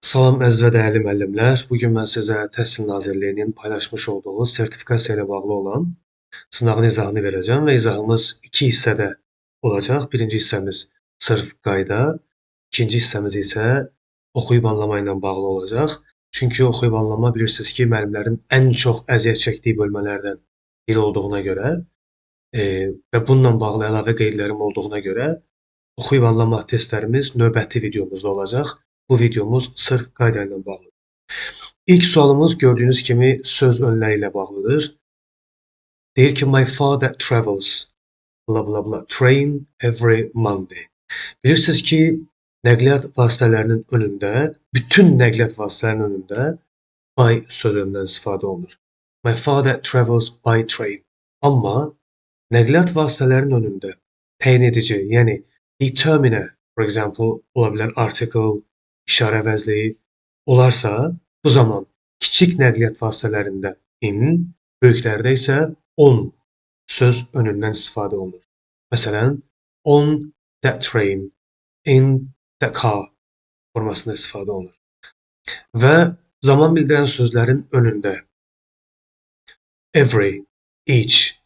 Salam əziz və dəyərli müəllimlər. Bu gün mən sizə Təhsil Nazirliyinin paylaşmış olduğu sertifikasiya ilə bağlı olan sınavın izahını verəcəm və izahımız iki hissədə olacaq. Birinci hissəmiz sırf qayda, ikinci hissəmiz isə oxuyub anlama ilə bağlı olacaq. Çünki oxuyub anlama bilirsiniz ki, müəllimlərin ən çox əziyyət çəkdiyi bölmələrdən biri olduğuna görə və bununla bağlı əlavə qeydlərim olduğuna görə oxuyub anlama testlərimiz növbəti videomuzda olacaq. Bu videomuz sırf qayda ilə bağlıdır. İlk sualımız gördüyünüz kimi söz önləri ilə bağlıdır. Deyir ki, my father travels bla bla bla train every Monday. Bilirsiniz ki, nəqliyyat vasitələrinin önündə, bütün nəqliyyat vasitələrinin önündə by söz önündən istifadə olunur. My father travels by train. Amma nəqliyyat vasitələrinin önündə təyin edici, yəni determiner, for example, ola bilər article, işarə əvəzliyi olarsa, bu zaman kiçik nəqliyyat vasitələrində in, böyüklərdə isə on söz önündən istifadə olunur. Məsələn, on that train, in the car formasında istifadə olunur. Və zaman bildirən sözlərin önündə every, each,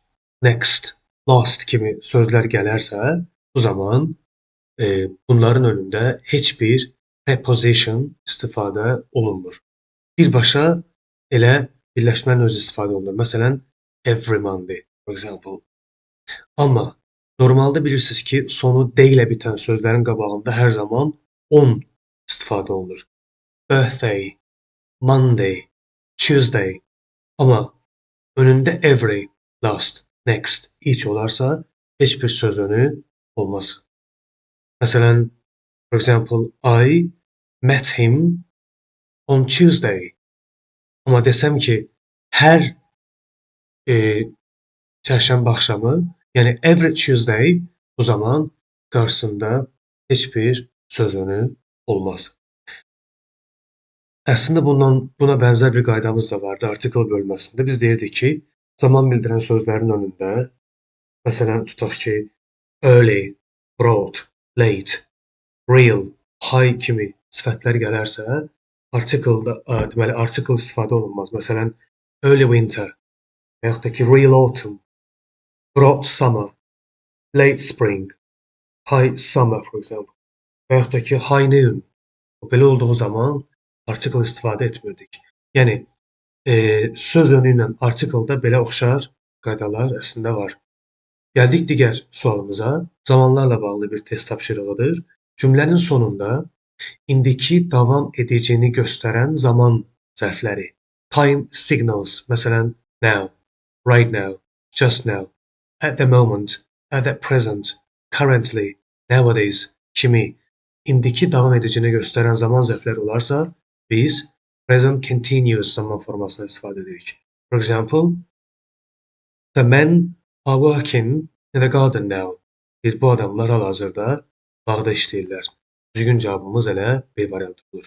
next, last kimi sözlər gələrsə, bu zaman bunların önündə heç bir preposition istifadə olunmur. Birbaşa elə birləşmənin özü istifadə olunur. Məsələn, every Monday, for example. Amma normalda bilirsiniz ki, sonu D ilə bitən sözlərin qabağında hər zaman on istifadə olunur. Birthday, Monday, Tuesday. Amma önündə every, last, next, each olarsa heç bir söz önü olmaz. Məsələn, for example, I met him on Tuesday. Amma desəm ki, hər çərşənbə axşamı, yəni every Tuesday, bu zaman qarşısında heç bir söz önü olmaz. Əslində buna bənzər bir qaydamız da vardı article bölməsində. Biz deyirdik ki, zaman bildirən sözlərin önündə, məsələn, tutaq ki, early, broad, late, real, high kimi sifətlər gələrsə, article-da, deməli article istifadə olunmaz. Məsələn, early winter və yaxud da ki, real autumn, broad summer, late spring, high summer, for example, və yaxud da ki, high noon. Belə olduğu zaman article istifadə etmirdik. Yəni, söz önü ilə article-da belə oxşar qaydalar əslində var. Gəldik digər sualımıza. Zamanlarla bağlı bir test tapşırığıdır. Cümlənin sonunda indiki davam edicini göstərən zaman zərfləri, time signals, məsələn, now, right now, just now, at the moment, at the present, currently, nowadays kimi indiki davam edicini göstərən zaman zərfləri olarsa, biz present continuous zaman formasını istifadə edirik. For example, the men are working in the garden now. Bir, bu adamlar hal-hazırda bağda işləyirlər. Düzgün cavabımız elə B variantı olur.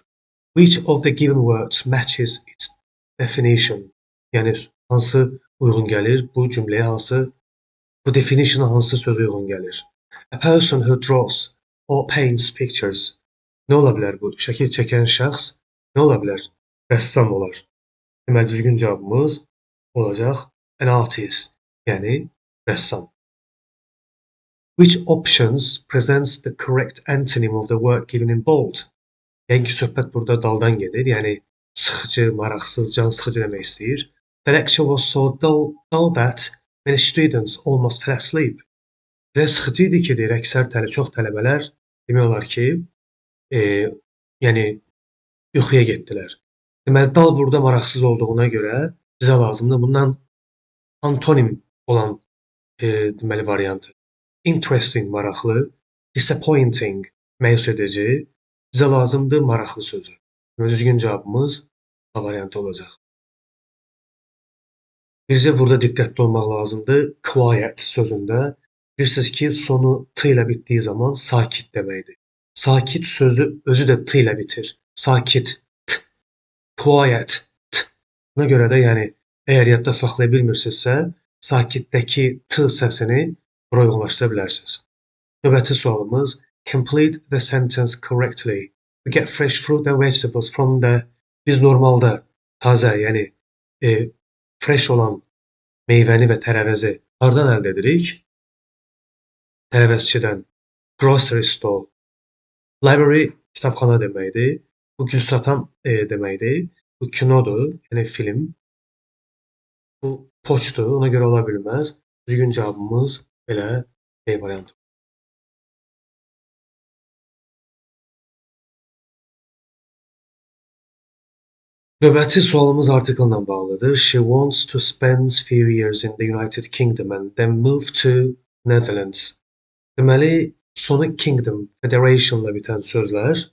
Which of the given words matches its definition? Yəni, hansı uyğun gəlir? Bu cümləyə hansı, bu definitiona hansı söz uyğun gəlir? A person who draws or paints pictures. Nə ola bilər bu? Şəkil çəkən şəxs nə ola bilər? Rəssam olar. Deməli, düzgün cavabımız olacaq an artist, yəni rəssam. Which options presents the correct antonym of the word given in bold? Yəqin ki, söhbət burada dulldan gedir. Yəni, sıxıcı, maraqsız, can sıxıcı demək istəyir. The lecture was so dull that many students almost fell asleep. Elə sıxıcı idi ki, deyir, əksər çox tələbələr demək olar ki, yəni yuxuya getdilər. Deməli, dull burada maraqsız olduğuna görə bizə lazımdır bundan antonim olan deməli variantı. Interesting, maraqlı, disappointing, məyus edici, bizə lazımdır maraqlı sözü. Deməli, düzgün cavabımız A variantı olacaq. Bircə burada diqqətli olmaq lazımdır. Quiet sözündə bilirsiniz ki, sonu T ilə bitdiyi zaman sakit deməkdir. Sakit sözü özü də T ilə bitir. Sakit, T, quiet, T. Buna görə də, yəni, əgər yadda saxlaya bilmirsinizsə, sakitdəki T səsini bura uyğunlaşdıra bilərsiniz. Növbəti sualımız, complete the sentence correctly. We get fresh fruit and vegetables from the. Biz normalda taze, yəni fresh olan meyvəni və tərəvəzi hardan əldə edirik? Tərəvəzçidən. Grocery store. Library kitabxana deməkdir. Bu gül satan deməkdir. Bu kinodur, yəni film. Bu poçtur, ona görə ola bilməz. Düzgün cavabımız belə B variantı. Növbəti sualımız article bağlıdır. She wants to spend few years in the United Kingdom and then move to Netherlands. Deməli, sonu Kingdom, Federation-la bitən sözlər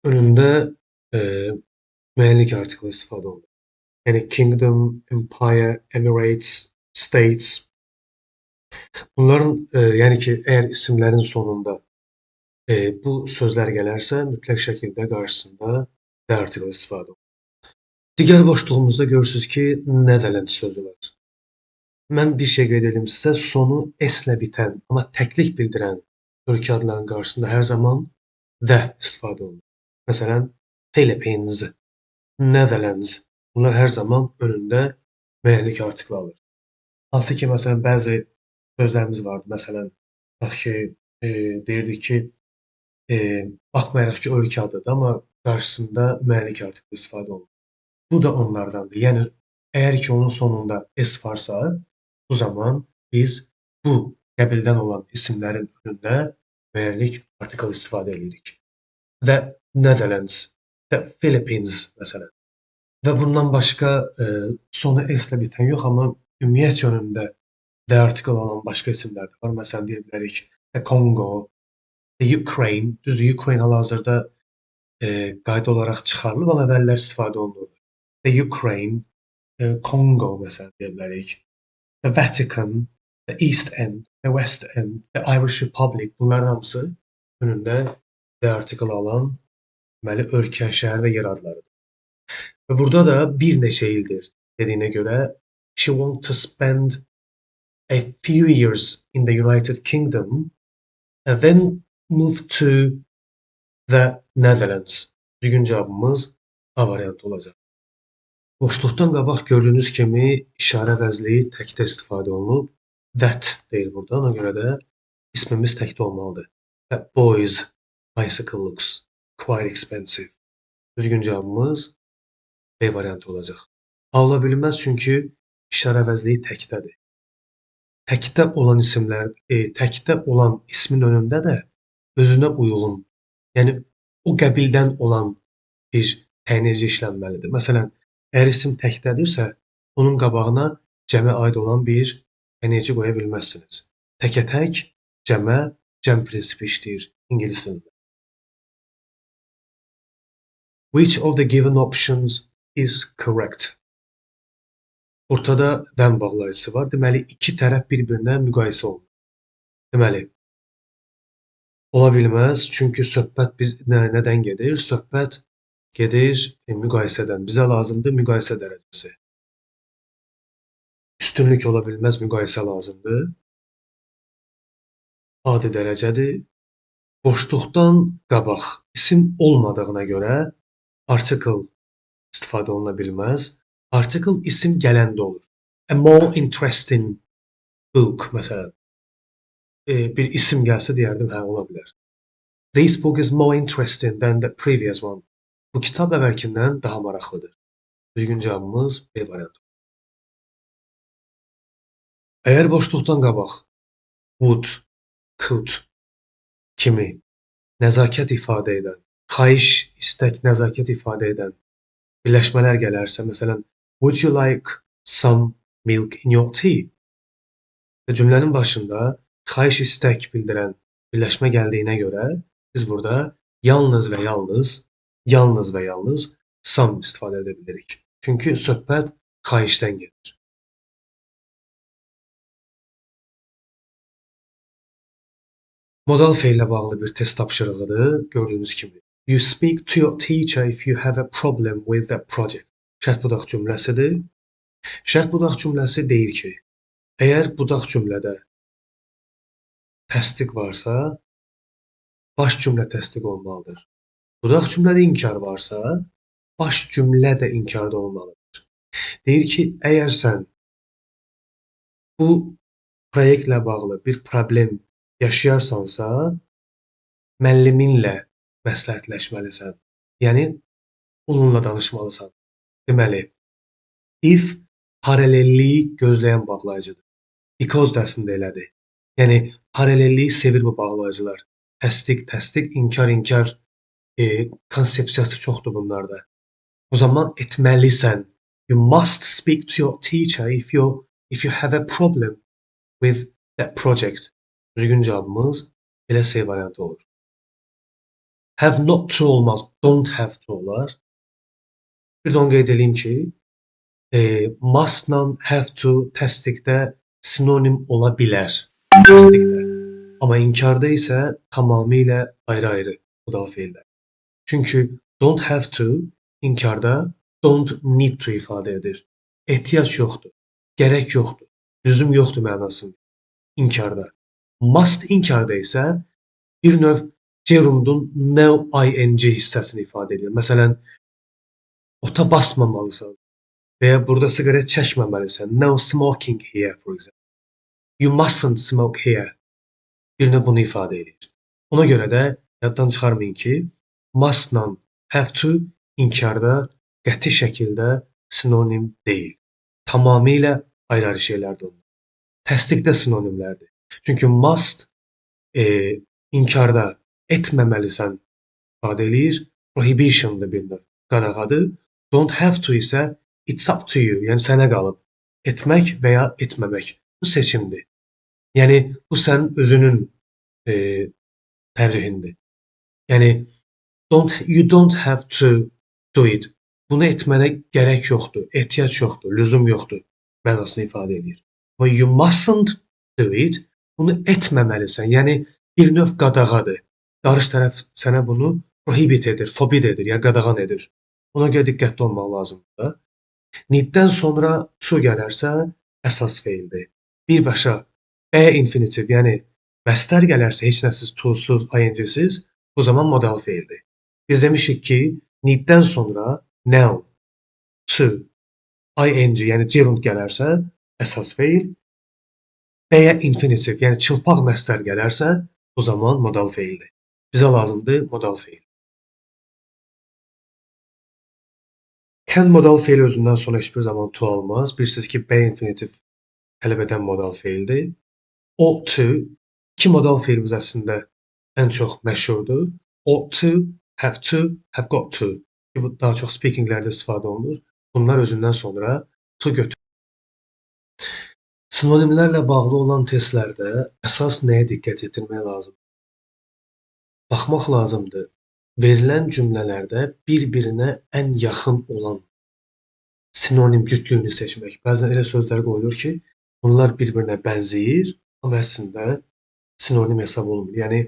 önündə müəyyənlik artiklı istifadə olunur. Yəni Kingdom, Empire, Emirates, States. Bunların, yəni ki, əgər isimlərin sonunda bu sözlər gələrsə, mütləq şəkildə qarşısında the article istifadə olunur. Digər boşluğumuzda görürsünüz ki, Netherlands sözü var. Mən bir şey qeyd edim sizə, sonu S-lə bitən, amma təklik bildirən ölkə adlarının qarşısında hər zaman the istifadə olunur. Məsələn, Philippines, Netherlands, bunlar hər zaman önündə müəyyənlik artiklı alır. Hansı ki, məsələn, bəzi sözlərimiz vardı. Məsələn, tutaq ki, deyirdik ki, baxmayaraq ki, ölkə adıdır, amma qarşısında müəyyənlik artiklı istifadə olunur. Bu da onlardandır. Yəni, əgər ki, onun sonunda S varsa, bu zaman biz bu qəbildən olan isimlərin önündə müəyyənlik artiklı istifadə edirik. Və Netherlands, və Philippines məsələn. Və bundan başqa sonu S-ilə bitən yox, amma ümumiyyətcə önündə the article alan başqa isimlər də var. Məsələn, deyə bilərik the Congo, the Ukraine. Düzdür, Ukraine hal-hazırda qayda olaraq çıxarılıb, amma əvvəllər istifadə olunurdu. The Ukraine, Congo məsələn deyə bilərik. The Vatican, the East End, the West End, the Irish Republic, bunların hamısı önündə the article alan deməli, ölkə, şəhər və yer adlarıdır. Və burada da bir neçə ildir dediyinə görə she wants to spend a few years in the United Kingdom and then move to the Netherlands. Düzgün cavabımız A variantı olacaq. Boşluqdan qabaq gördüyünüz kimi işarə əvəzliyi təkdə istifadə olunub. That deyil burada, ona görə də ismimiz təkdə olmalıdır. That boy's bicycle looks quite expensive. Düzgün cavabımız B variantı olacaq. A ola bilməz, çünki işarə əvəzliyi təkdədir. Təkdə olan isimlər, təkdə olan ismin önündə də özünə uyğun, yəni o qəbildən olan bir təyin edici işlənməlidir. Məsələn, əgər isim təkdədirsə, onun qabağına cəmə aid olan bir təyin edici qoya bilməzsiniz. Təkə tək, cəmə, cəm prinsipi işləyir ingilis dilində. Which of the given options is correct? Ortada when bağlayıcısı var. Deməli, iki tərəf bir-birinə müqayisə olunur. Deməli, ola bilməz, çünki söhbət biz nədən gedir? Söhbət gedir müqayisədən. Bizə lazımdır müqayisə dərəcəsi. Üstünlük ola bilməz, müqayisə lazımdır. Adi dərəcədir. Boşluqdan qabaq isim olmadığına görə article istifadə oluna bilməz. Article isim gələndə olur. A more interesting book, məsələn. Bir isim gəlsə deyərdim, hə, ola bilər. This book is more interesting than the previous one. Bu kitab əvvəlkindən daha maraqlıdır. Düzgün cavabımız B variantı. Əgər boşluqdan qabaq would, could kimi nəzakət ifadə edən, xahiş, istək, nəzakət ifadə edən birləşmələr gələrsə, məsələn, would you like some milk in your tea? Və cümlənin başında xahiş, istək bildirən birləşmə gəldiyinə görə biz burada yalnız və yalnız, yalnız və yalnız some istifadə edə bilirik. Çünki söhbət xahişdən gedir. Modal feillə bağlı bir test tapşırığıdır, gördüyünüz kimi. You speak to your teacher if you have a problem with that project. Şərt budaq cümləsidir. Şərt budaq cümləsi deyir ki, əgər budaq cümlədə təsdiq varsa, baş cümlə təsdiq olmalıdır. Budaq cümlədə inkar varsa, baş cümlə də inkarda olmalıdır. Deyir ki, əgər sən bu proyektlə bağlı bir problem yaşayarsansa, müəlliminlə məsləhətləşməlisən. Yəni, onunla danışmalısan. Deməli, if paralelliyi gözləyən bağlayıcıdır. Because da əslində elədir. Yəni, paralelliyi sevir bu bağlayıcılar. Təsdiq, təsdiq, inkar, inkar konsepsiyası çoxdur bunlarda. O zaman etməlisən. You must speak to your teacher if you have a problem with that project. Düzgün cavabımız elə C variantı olur. Have not to olmaz, don't have to olar. Bir də onu qeyd edeyim ki, must-la have to təsdiqdə sinonim ola bilər. Təsdiqdə. Amma inkarda isə tamamilə ayrı-ayrı modal feillər. Çünki don't have to inkarda don't need to ifadə edir. Ehtiyac yoxdur, gərək yoxdur, lüzum yoxdur mənasında inkarda. Must inkarda isə bir növ gerundun no ing hissəsini ifadə edir. Məsələn, ota basmamalısan və ya burada siqaret çəkməməlisən. No smoking here, for example. You mustn't smoke here. Bir növ bunu ifadə edir. Ona görə də yaddan çıxarmayın ki, must-la have to inkarda qəti şəkildə sinonim deyil. Tamamilə ayrı-ayrı şeylərdir onlar. Təsdiqdə sinonimlərdir. Çünki must inkarda etməməlisən ifadə eləyir. Prohibition'dır bir növ, qadağadır. Don't have to isə it's up to you, yəni sənə qalıb. Etmək və ya etməmək. Bu seçimdir. Yəni, bu sənin özünün tərcihindir. Yəni, you don't have to do it. Bunu etmənə gərək yoxdur, ehtiyac yoxdur, lüzum yoxdur mənasını ifadə edir. Amma you mustn't do it, bunu etməməlisən. Yəni, bir növ qadağadır. Qarşı tərəf sənə bunu prohibit edir, forbid edir, yəni qadağan edir. Ona görə diqqətli olmaq lazımdır. Need-dən sonra to gələrsə, əsas feildir. Birbaşa be infinitiv, yəni məstər gələrsə, heç nəsiz, to-suz, ing-siz, o zaman modal feildir. Biz demişik ki, need-dən sonra noun, to, ing, yəni gerund gələrsə, əsas feil, be infinitiv, yəni çılpaq məstər gələrsə, o zaman modal feildir. Bizə lazımdır modal feil. Can modal feil özündən sonra heç bir zaman to almaz. Bilirsiniz ki, be infinitiv tələb edən modal feildir. Ought to, iki modal feilimiz əslində ən çox məşhurdur. Ought to, have to, have got to. Bu daha çox speakinglərdə istifadə olunur. Bunlar özündən sonra to götürür. Sinonimlərlə bağlı olan testlərdə əsas nəyə diqqət yetirmək lazımdır? Baxmaq lazımdır. Verilən cümlələrdə bir-birinə ən yaxın olan sinonim cütlüyünü seçmək. Bəzən elə sözlər qoyulur ki, bunlar bir-birinə bənzəyir, amma əslində sinonim hesab olunmur. Yəni,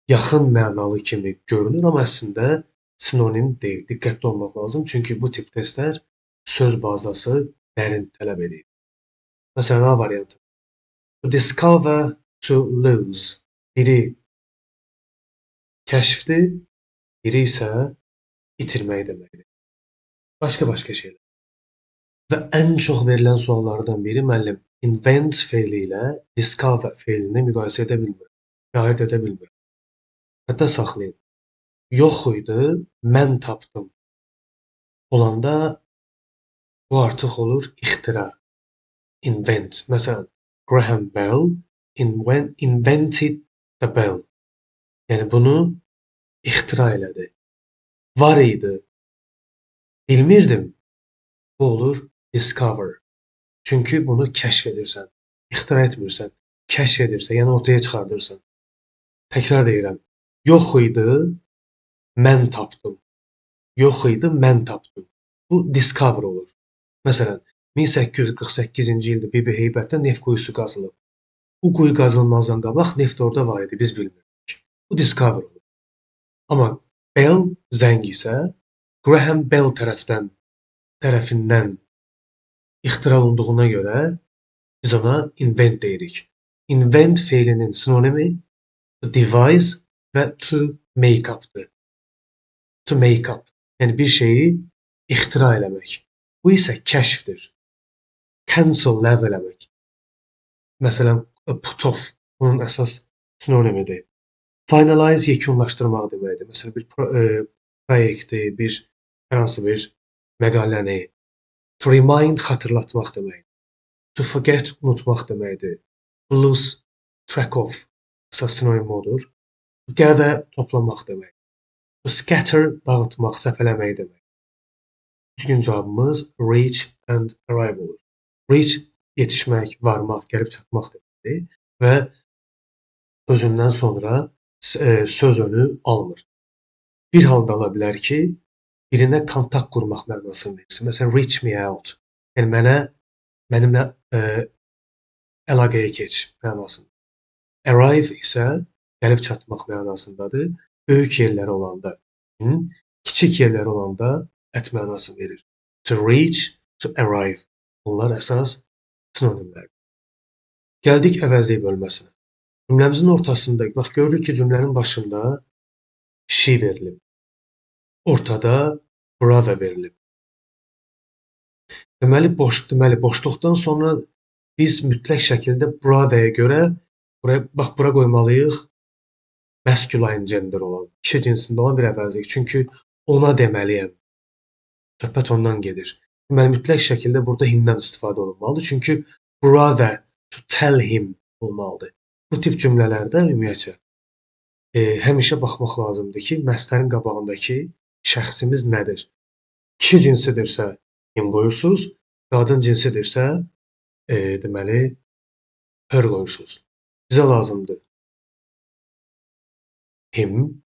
yaxın mənalı kimi görünür, amma əslində sinonim deyil. Diqqətli olmaq lazım, çünki bu tip testlər söz bazası dərin tələb edir. Məsələn, A variantı. To discover, to lose. Biri kəşfdir, biri isə itirmək deməkdir. Başqa-başqa şeylər. Və ən çox verilən suallardan biri, müəllim, invent feili ilə discover feilini müqayisə edə bilmirəm, ayırd edə bilmirəm. Hətta saxlayın. Yox idi, mən tapdım. Olanda bu artıq olur ixtira. Invent. Məsələn, Graham Bell invented the bell. Yəni, bunu ixtira elədi. Var idi. Bilmirdim. Bu olur discover. Çünki bunu kəşf edirsən. İxtira etmirsən. Kəşf edirsən, yəni ortaya çıxardırsan. Təkrar deyirəm. Yox idi, mən tapdım. Yox idi, mən tapdım. Bu discover olur. Məsələn, 1848-ci ildə Bibi Heybətdə neft quyusu qazılıb. Bu quyu qazılmazdan qabaq neft orada var idi, biz bilmirdik. Bu discover olur. Amma Bell zəng isə Graham Bell tərəfindən ixtira olunduğuna görə biz ona invent deyirik. Invent feilinin sinonimi to devise, və to make up-dır. To make up, yəni bir şeyi ixtira eləmək. Bu isə kəşfdir. Cancel, ləğv eləmək. Məsələn, put off bunun əsas sinonimidir. Finalize yekunlaşdırmaq deməkdir. Məsələn, bir proyekti, bir hər hansı bir məqaləni. To remind xatırlatmaq deməkdir. To forget unutmaq deməkdir. To lose track of əsas sinonimi odur. To gather toplamaq deməkdir. To scatter dağıtmaq, səpələmək deməkdir. Düzgün cavabımız reach and arrive olur. Reach yetişmək, varmaq, gəlib çatmaq deməkdir və özündən sonra söz önü almır. Bir halda ala bilər ki, birinə kontakt qurmaq mənasını verirsin. Məsələn, reach me out. Yəni mənimlə əlaqəyə keç mənasında. Arrive isə gəlib çatmaq mənasındadır. Böyük yerləri olanda, kiçik yerləri olanda ət mənasını verir. To reach, to arrive. Bunlar əsas sinonimlərdir. Gəldik əvəzlik bölməsinə. Cümləmizin ortasında, bax görürük ki, cümlənin başında she verilib. Ortada brother verilib. Deməli, boşluqdan sonra biz mütləq şəkildə brother-yə görə bura qoymalıyıq masculine gender olan, kişi cinsində olan bir əvəzlik. Çünki ona deməliyəm. Söhbət ondan gedir. Deməli, mütləq şəkildə burada him-dən istifadə olunmalıdır. Çünki brother to tell him olmalıdır. Bu tip cümlələrdə ümumiyyətcə həmişə baxmaq lazımdır ki, məslərin qabağındakı şəxsimiz nədir? Kişi cinsidirsə him qoyursunuz, qadın cinsidirsə deməli her qoyursunuz. Bizə lazımdır him.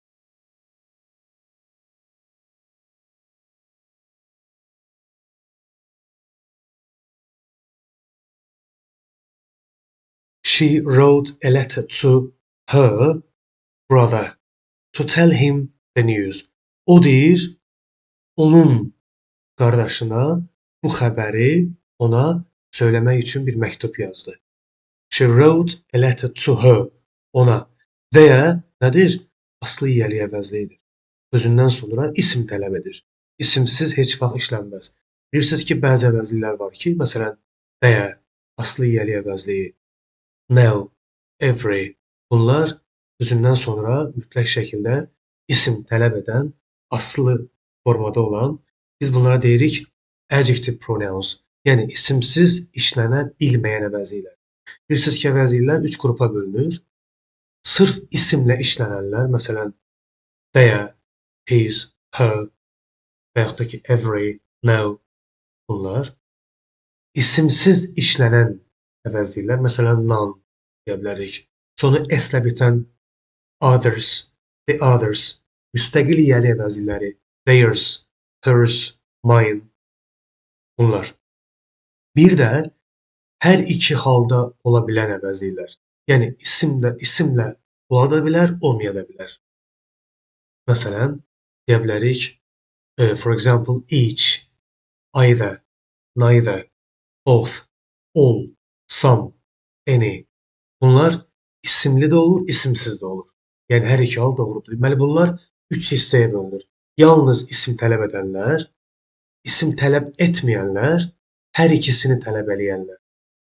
She wrote a letter to her brother to tell him the news. O deyir, onun qardaşına bu xəbəri ona söyləmək üçün bir məktub yazdı. She wrote a letter to her, ona. Və ya nədir? Aslı yiyəli əvəzliyidir. Özündən sonra isim tələb edir. İsimsiz heç vaxt işlənməz. Bilirsiniz ki, bəzi əvəzliklər var ki, məsələn, və ya aslı yiyəli əvəzliyi, now, every, bunlar özündən sonra mütləq şəkildə isim tələb edən, aslı formada olan, biz bunlara deyirik adjective pronouns, yəni isimsiz işlənə bilməyən əvəzliklər. Bilirsiniz ki, əvəzliklər 3 qrupa bölünür. Sırf isimlə işlənənlər, məsələn, their, his, her və yaxud da ki, every, now, bunlar. İsimsiz işlənən əvəzliklər, məsələn, none deyə bilərik. Sonu S-lə bitən others, the others, müstəqil yiyəli əvəzlikləri, theirs, hers, mine, bunlar. Bir də hər iki halda ola bilən əvəzliklər. Yəni, isimlə ola da bilər, olmaya da bilər. Məsələn, deyə bilərik, for example, each, either, neither, both, all, some, any. Bunlar isimli də olur, isimsiz də olur. Yəni, hər iki hal doğrudur. Deməli, bunlar 3 hissəyə bölünür. Yalnız isim tələb edənlər, isim tələb etməyənlər, hər ikisini tələb eləyənlər.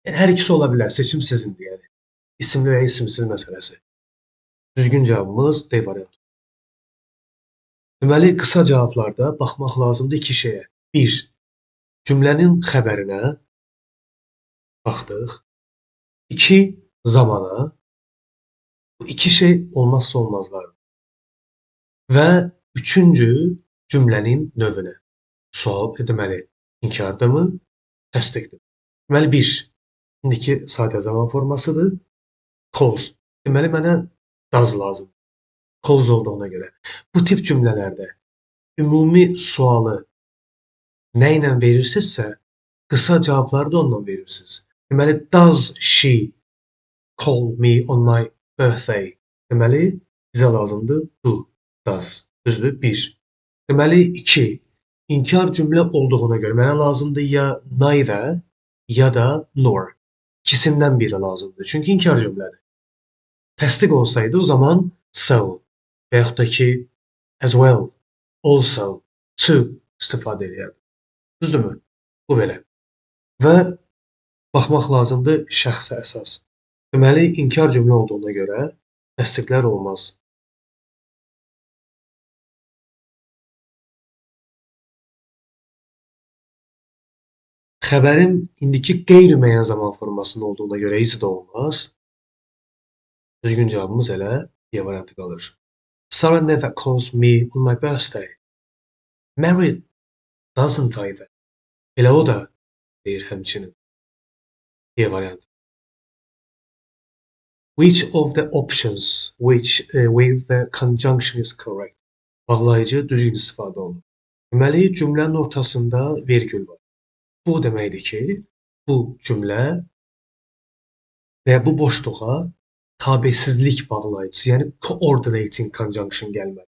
Yəni, hər ikisi ola bilər, seçim sizindir, yəni. İsimli və isimsiz məsələsi. Düzgün cavabımız D variantı. Deməli, qısa cavablarda baxmaq lazımdır iki şeyə. 1. Cümlənin xəbərinə baxdıq. 2. Zamana. Bu iki şey olmazsa olmazlardır. Və üçüncü, cümlənin növünə. Sual, deməli, inkardırmı, təsdiqdir. Deməli, 1. İndiki sadə zaman formasıdır. Calls. Deməli, mənə does lazım. Calls olduğuna görə. Bu tip cümlələrdə ümumi sualı nə ilə verirsinizsə, qısa cavabları da ondan verirsiniz. Deməli, does she call me on my birthday? Deməli, bizə lazımdır do, does. Düzdür, 1. Deməli, 2. İnkar cümlə olduğuna görə mənə lazımdır ya neither, ya da nor. İkisindən biri lazımdır. Çünki inkar cümlədir. Təsdiq olsaydı o zaman so. Və yaxud da ki, as well, also, to istifadə edə bilərik. Düzdürmü? Bu belə. Və baxmaq lazımdır şəxsə əsas. Deməli, inkar cümlə olduğuna görə təsdiqlər olmaz. Xəbərin indiki qeyri-müəyyən zaman formasında olduğuna görə is də olmaz. Düzgün cavabımız elə D variantı qalır. Sarah never calls me on my birthday. Mary doesn't either. Elə o da deyir həmçinin. D variantı. Which of the options which with the conjunction is correct? Bağlayıcı düzgün istifadə olunur. Deməli, cümlənin ortasında vergül var. Bu deməkdir ki, bu cümlə və bu boşluğa tabesizlik bağlayıcısı, yəni coordinating conjunction gəlməlidir.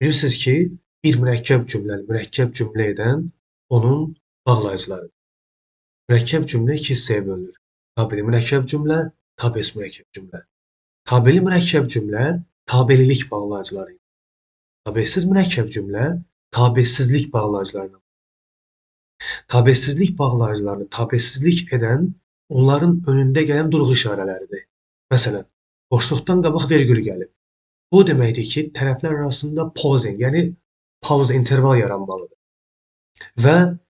Bilirsiniz ki, bir mürəkkəb cümləni mürəkkəb cümlə edən onun bağlayıcılarıdır. Mürəkkəb cümlə iki hissəyə bölünür. Tabeli mürəkkəb cümlə, tabesiz mürəkkəb cümlə. Tabeli mürəkkəb cümlə tabelilik bağlayıcıları ilə. Tabesiz mürəkkəb cümlə tabesizlik bağlayıcıları ilə. Tabesizlik bağlayıcılarını tabesizlik edən onların önündə gələn durğu işarələridir. Məsələn, boşluqdan qabaq vergül gəlib. Bu deməkdir ki, tərəflər arasında pausing, yəni pauza, interval yaranmalıdır. Və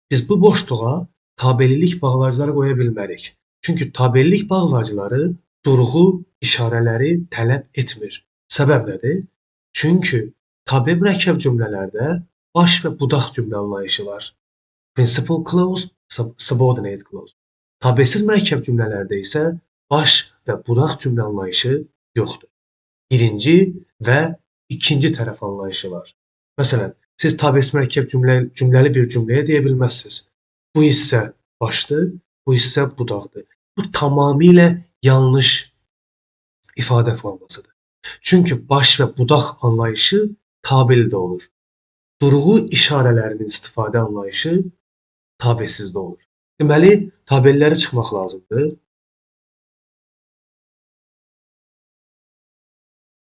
biz bu boşluğa tabelilik bağlayıcıları qoya bilmərik. Çünki tabelilik bağlayıcıları durğu işarələri tələb etmir. Səbəb nədir? Çünki tabe mürəkkəb cümlələrdə baş və budaq cümlə anlayışı var. Principal clause, subordinate clause. Tabesiz mürəkkəb cümlələrdə isə baş və budaq cümlə anlayışı yoxdur. Birinci və ikinci tərəf anlayışı var. Məsələn, siz tabesiz mürəkkəb cümləli bir cümləyə deyə bilməzsiniz. Bu hissə başdır, bu hissə budaqdır. Bu tamamilə yanlış ifadə formasıdır. Çünki baş və budaq anlayışı tabelidə olur. Durğu işarələrinin istifadə anlayışı tabesizdə olur. Deməli, tabelləri çıxmaq lazımdır.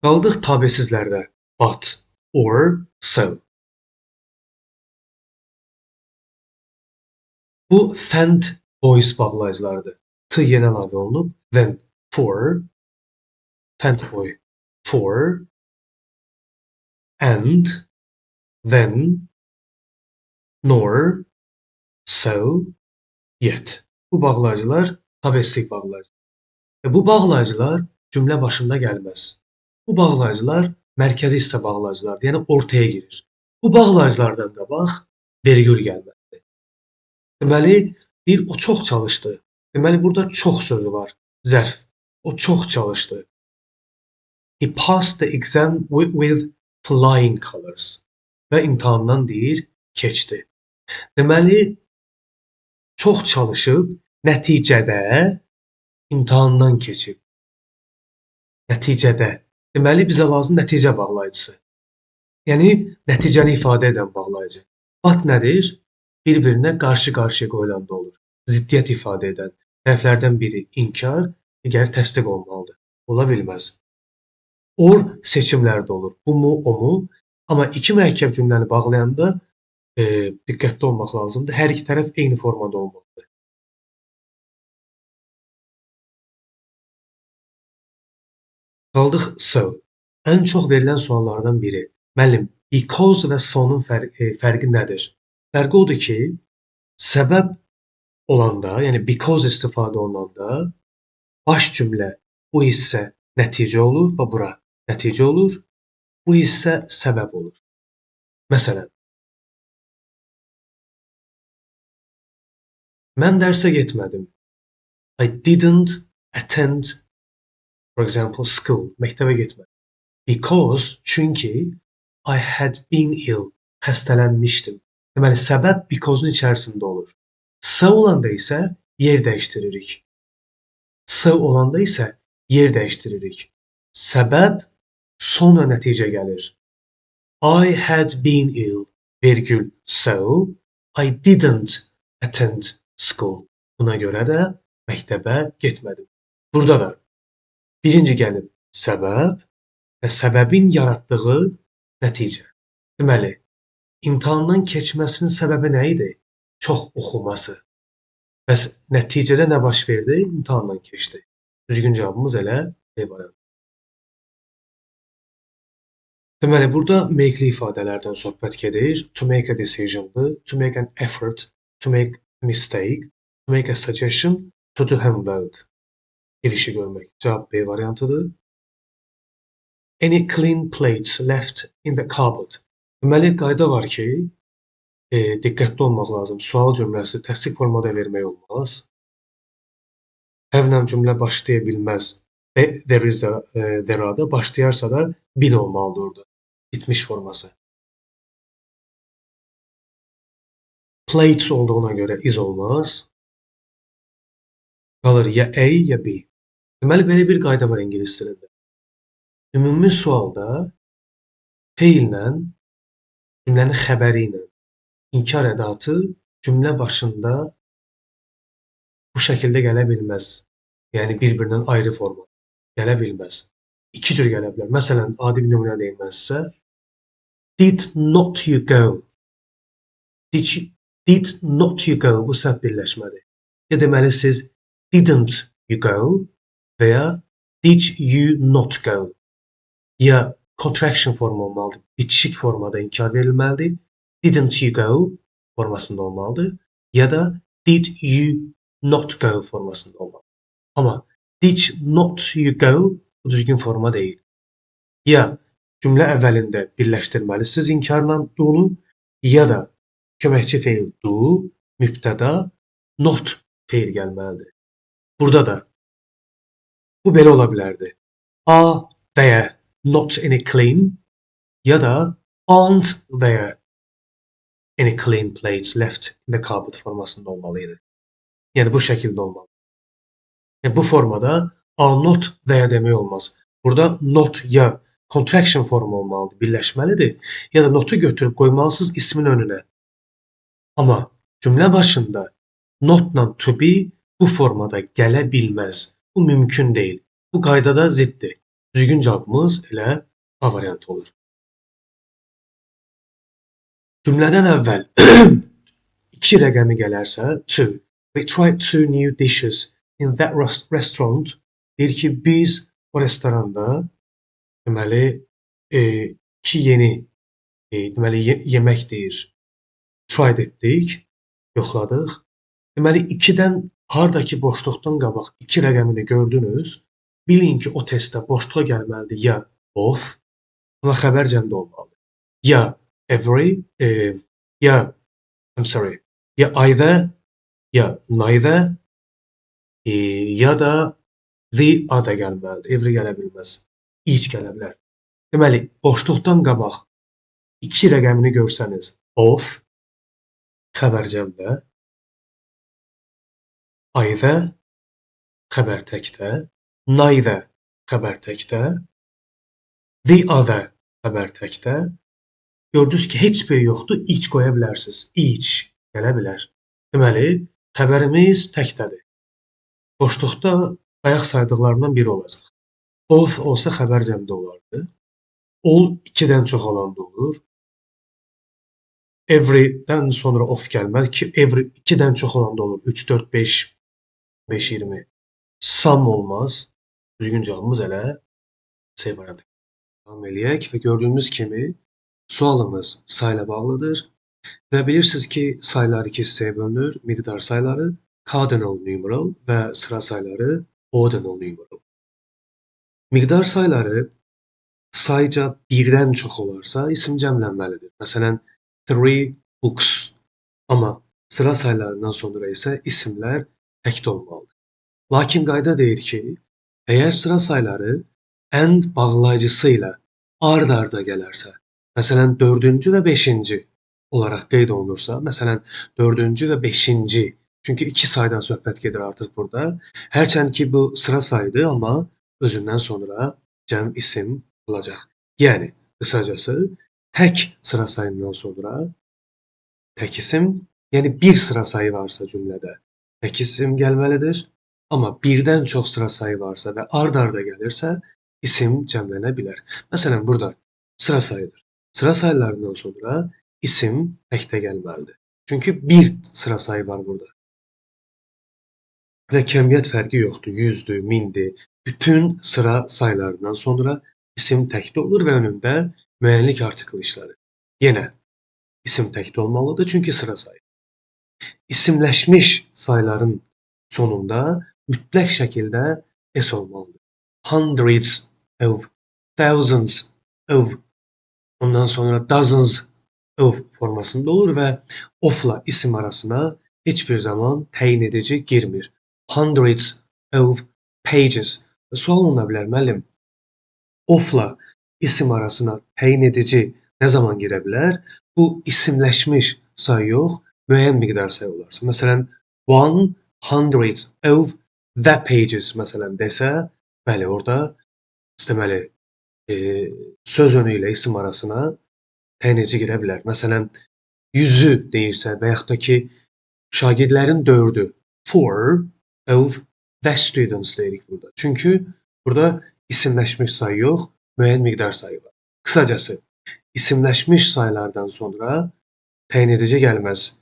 Qaldıq tabesizlərdə. But, or, so. Bu, fənd boys bağlayıcılarıdır. T yenə əlavə olunub. Then, for, fənd boy, for, and, then, nor, so, yet. Bu bağlayıcılar tabesizlik bağlayıcılar. Və bu bağlayıcılar cümlə başında gəlməz. Bu bağlayıcılar mərkəzi hissə bağlayıcılardır, yəni ortaya girir. Bu bağlayıcılardan qabaq vergül gəlməlidir. Deməli, deyir, o çox çalışdı. Deməli, burada çox sözü var, zərf. O çox çalışdı. He passed the exam with flying colors. Və imtahandan deyir, keçdi. Deməli, çox çalışıb, nəticədə imtahandan keçib. Nəticədə. Deməli, bizə lazım nəticə bağlayıcısı. Yəni, nəticəni ifadə edən bağlayıcı. But nədir? Bir-birinə qarşı-qarşıya qoyulanda olur. Ziddiyyət ifadə edən tərəflərdən biri inkar, digəri təsdiq olmalıdır. Ola bilməz. Or seçimlərdə olur. Bu mu, o mu? Amma iki mürəkkəb cümləni bağlayanda diqqətli olmaq lazımdır. Hər iki tərəf eyni formada olmalıdır. Qaldıq so. Ən çox verilən suallardan biri. Müəllim, because və so-nun fərqi nədir? Fərqi odur ki, səbəb olanda, yəni because istifadə olunanda baş cümlə bu hissə nəticə olur, bax bura nəticə olur, bu hissə səbəb olur. Məsələn, mən dərsə getmədim. I didn't attend, for example, school. Məktəbə getmədim. Because, çünki I had been ill. Xəstələnmişdim. Deməli, səbəb because-un içərisində olur. So olanda isə yer dəyişdiririk. So olanda isə yer dəyişdiririk. Səbəb sonra nəticə gəlir. I had been ill, vergül, so I didn't attend school. Buna görə də məktəbə getmədim. Burada da birinci gəlib səbəb Və səbəbin yaratdığı nəticə. Deməli, imtahandan keçməsinin səbəbi nə idi? Çox oxuması. Bəs nəticədə nə baş verdi? İmtahandan keçdi. Düzgün cavabımız elə B variantı. Deməli, burada make-li ifadələrdən söhbət gedir. To make a decision-dır, to make an effort, to make a mistake, to make a suggestion, to do homework. Ev işi görmək. Cavab B variantıdır. Any clean plates left in the cupboard. Deməli, qayda var ki, diqqətli olmaq lazım. Sual cümləsi təsdiq formada vermək olmaz. Have-lə cümlə başlaya bilməz. There is a, there are-da başlayarsa da been olmalıdır orada. Bitmiş forması. Plates olduğuna görə is olmaz. Qalır ya A ya B. Deməli, belə bir qayda var ingilis dilində. Ümumi sualda feillə, cümlənin xəbəri ilə inkar ədatı cümlə başında bu şəkildə gələ bilməz. Yəni, bir-birindən ayrı formada gələ bilməz. İki cür gələ bilər. Məsələn, adi bir nümunə deyim mən sizə. Did not you go? Did not you go? Bu səhv birləşmədir. Ya deməli, siz didn't you go və ya did you not go? Ya contraction formu olmalıdır, bitişik formada inkar verilməlidir. Didn't you go formasında olmalıdır. Ya da did you not go formasında olmalıdır. Amma did not you go bu düzgün forma deyil. Ya cümlə əvvəlində birləşdirməlisiniz inkarla do-nu, ya da köməkçi feil do, mübtəda, not feil gəlməlidir. Burada da bu belə ola bilərdi. Are there not any clean ya da aren't there any clean plates left in the cupboard formasında olmalıydı. Yəni bu şəkildə olmalı. Yəni bu formada are not there demək olmaz. Burada not ya contraction formu olmalıdır, birləşməlidir, ya da notu götürüb qoymalısınız ismin önünə. Amma cümlə başında notla to be bu formada gələ bilməz. Bu mümkün deyil. Bu qaydada ziddir. Düzgün cavabımız elə A variantı olur. Cümlədən əvvəl iki rəqəmi gələrsə, two. We tried two new dishes in that restaurant. Deyir ki, biz o restoranda deməli, iki yeni deməli, yemək deyir. Tried etdik, yoxladıq. Deməli, ikidən haradakı boşluqdan qabaq iki rəqəmini gördünüz, bilin ki, o testdə boşluğa gəlməlidir ya both, amma xəbər cəmdə olmalıdır. Ya every, ya I'm sorry, ya either, ya neither, ya da the other gəlməlidir. Every gələ bilməz. Each gələ bilər. Deməli, boşluqdan qabaq iki rəqəmini görsəniz, both, xəbər cəmdə, either, xəbər təkdə, neither, xəbər təkdə, the other, xəbər təkdə. Gördünüz ki, heç biri yoxdur, each qoya bilərsiniz. Each gələ bilər. Deməli, xəbərimiz təkdədir. Boşluqda bayaq saydıqlarımdan biri olacaq. Both olsa xəbər cəmdə olardı. All ikidən çox olanda olur. Every-dən sonra of gəlməz ki, every ikidən çox olanda olur. 3, 4, 5, 5, 20. Some olmaz. Düzgün cavabımız elə C variantı. Davam eləyək və gördüyümüz kimi sualımız sayla bağlıdır. Və bilirsiniz ki, saylar iki hissəyə bölünür. Miqdar sayları cardinal numeral və sıra sayları ordinal numeral. Miqdar sayları sayca birdən çox olarsa isim cəmlənməlidir. Məsələn, three books. Amma sıra saylarından sonra isə isimlər təkdə olmalıdır. Lakin qayda deyir ki, əgər sıra sayları and bağlayıcısı ilə ard-arda gələrsə, məsələn, dördüncü və beşinci olaraq qeyd olunursa, məsələn, dördüncü və beşinci, çünki iki saydan söhbət gedir artıq burada. Hərçənd ki, bu sıra sayıdır, amma özündən sonra cəm isim olacaq. Yəni, qısacası, tək sıra sayından sonra tək isim, yəni bir sıra sayı varsa cümlədə tək isim gəlməlidir. Amma birdən çox sıra sayı varsa və ard-arda gəlirsə, isim cəmlənə bilər. Məsələn, burada sıra sayıdır. Sıra sayılarından sonra isim təkdə gəlməlidir. Çünki bir sıra sayı var burada. Və kəmiyyət fərqi yoxdur. 100-dür, 1000-dir. Bütün sıra sayılarından sonra isim təkdə olur və önündə müəyyənlik artiklı işləri. Yenə isim təkdə olmalıdır, çünki sıra sayı. İsimləşmiş sayların sonunda mütləq şəkildə S olmalıdır. Hundreds of, thousands of, ondan sonra dozens of formasında olur və ofla isim arasına heç bir zaman təyin edici girmir. Hundreds of pages. Sual oluna bilər, müəllim, ofla isim arasına təyin edici nə zaman girə bilər? Bu isimləşmiş say yox, müəyyən miqdar say olarsa. Məsələn, 100 of the pages məsələn desə, bəli, orada deməli, söz önü ilə isim arasına təyin edici girə bilər. Məsələn, 100-ü deyirsə və yaxud da ki, şagirdlərin 4-ü, 4 of the students deyirik burada. Çünki burada isimləşmiş say yox, müəyyən miqdar sayı var. Qısacası, isimləşmiş saylardan sonra təyin edici gəlməz.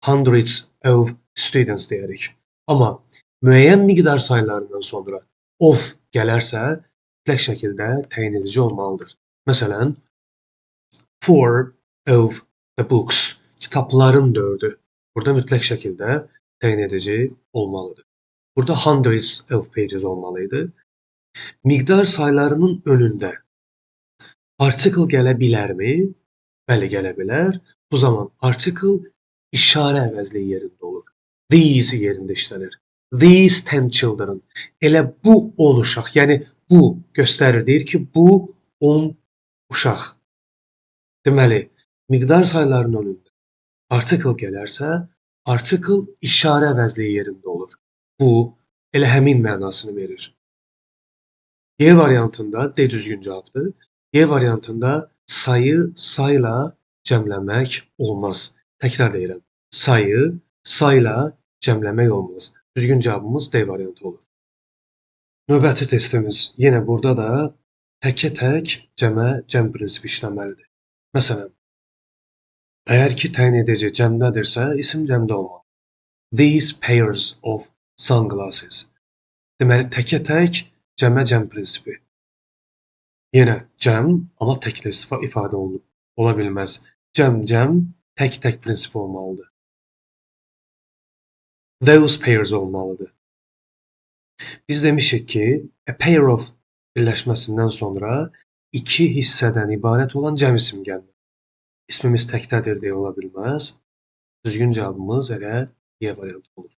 Hundreds of students deyirik. Amma müəyyən miqdar saylarından sonra of gələrsə, mütləq şəkildə təyin edici olmalıdır. Məsələn, 4 of the books, kitabların 4-ü. Burada mütləq şəkildə təyin edici olmalıdır. Burada hundreds of pages olmalıydı. Miqdar saylarının önündə article gələ bilərmi? Bəli, gələ bilər. Bu zaman article işarə əvəzliyi yerində olur. These yerində işlənir. These 10 children. Elə bu 10 uşaq, yəni bu göstərir, deyir ki, bu 10 uşaq. Deməli, miqdar saylarının önündə article gələrsə, article işarə əvəzliyi yerində olur. Bu, elə həmin mənasını verir. Y variantında D düzgün cavabdır. Y variantında sayı sayla cəmləmək olmaz. Təkrar deyirəm, sayı sayla cəmləmək olmaz. Düzgün cavabımız D variantı olur. Növbəti testimiz yenə burada da təkə-tək cəmə cəm prinsipi işləməlidir. Məsələn, əgər ki təyin edici cəmdədirsə, isim cəmdə olmalıdır. These pairs of sunglasses. Deməli, təkə-tək cəmə cəm prinsipi. Yenə cəm, amma təklə ifadə olunub. Ola bilməz. Cəm, cəm, tək-tək prinsipi olmalıdır. Those pairs olmalıdır. Biz demişik ki, a pair of birləşməsindən sonra iki hissədən ibarət olan cəm isim gəlməlidir. İsmimiz təkdədir deyə ola bilməz. Düzgün cavabımız elə Y variantı olur.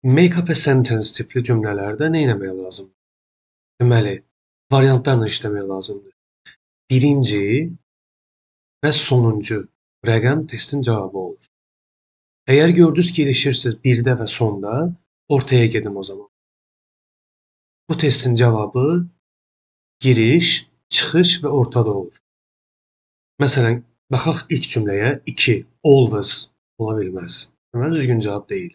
Make up a sentence tipli cümlələrdə nə etmək lazımdır? Deməli, variantlarla işləmək lazımdır. Birinci və sonuncu rəqəm testin cavabı olur. Əgər gördünüz ki, ilişirsiniz birdə və sonda, ortaya gedin o zaman. Bu testin cavabı giriş, çıxış və ortada olur. Məsələn, baxaq ilk cümləyə 2, always ola bilməz. Deməli, düzgün cavab deyil.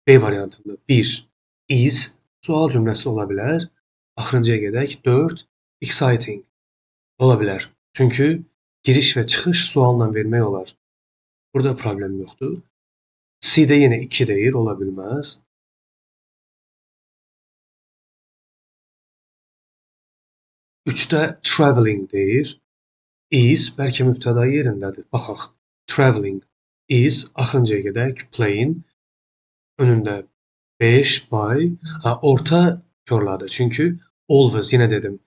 B variantında 1, is, sual cümləsi ola bilər. Axırıncıya gedək, 4, exciting ola bilər. Çünki giriş və çıxış sualla vermək olar. Burada problem yoxdur. C-də yenə 2 deyir, ola bilməz. 3-də traveling deyir. Is, bəlkə mübtəda yerindədir. Baxaq, traveling is, axırıncıya gedək, plane. Önündə 5 by, orta korladı. Çünki always, yenə dedim,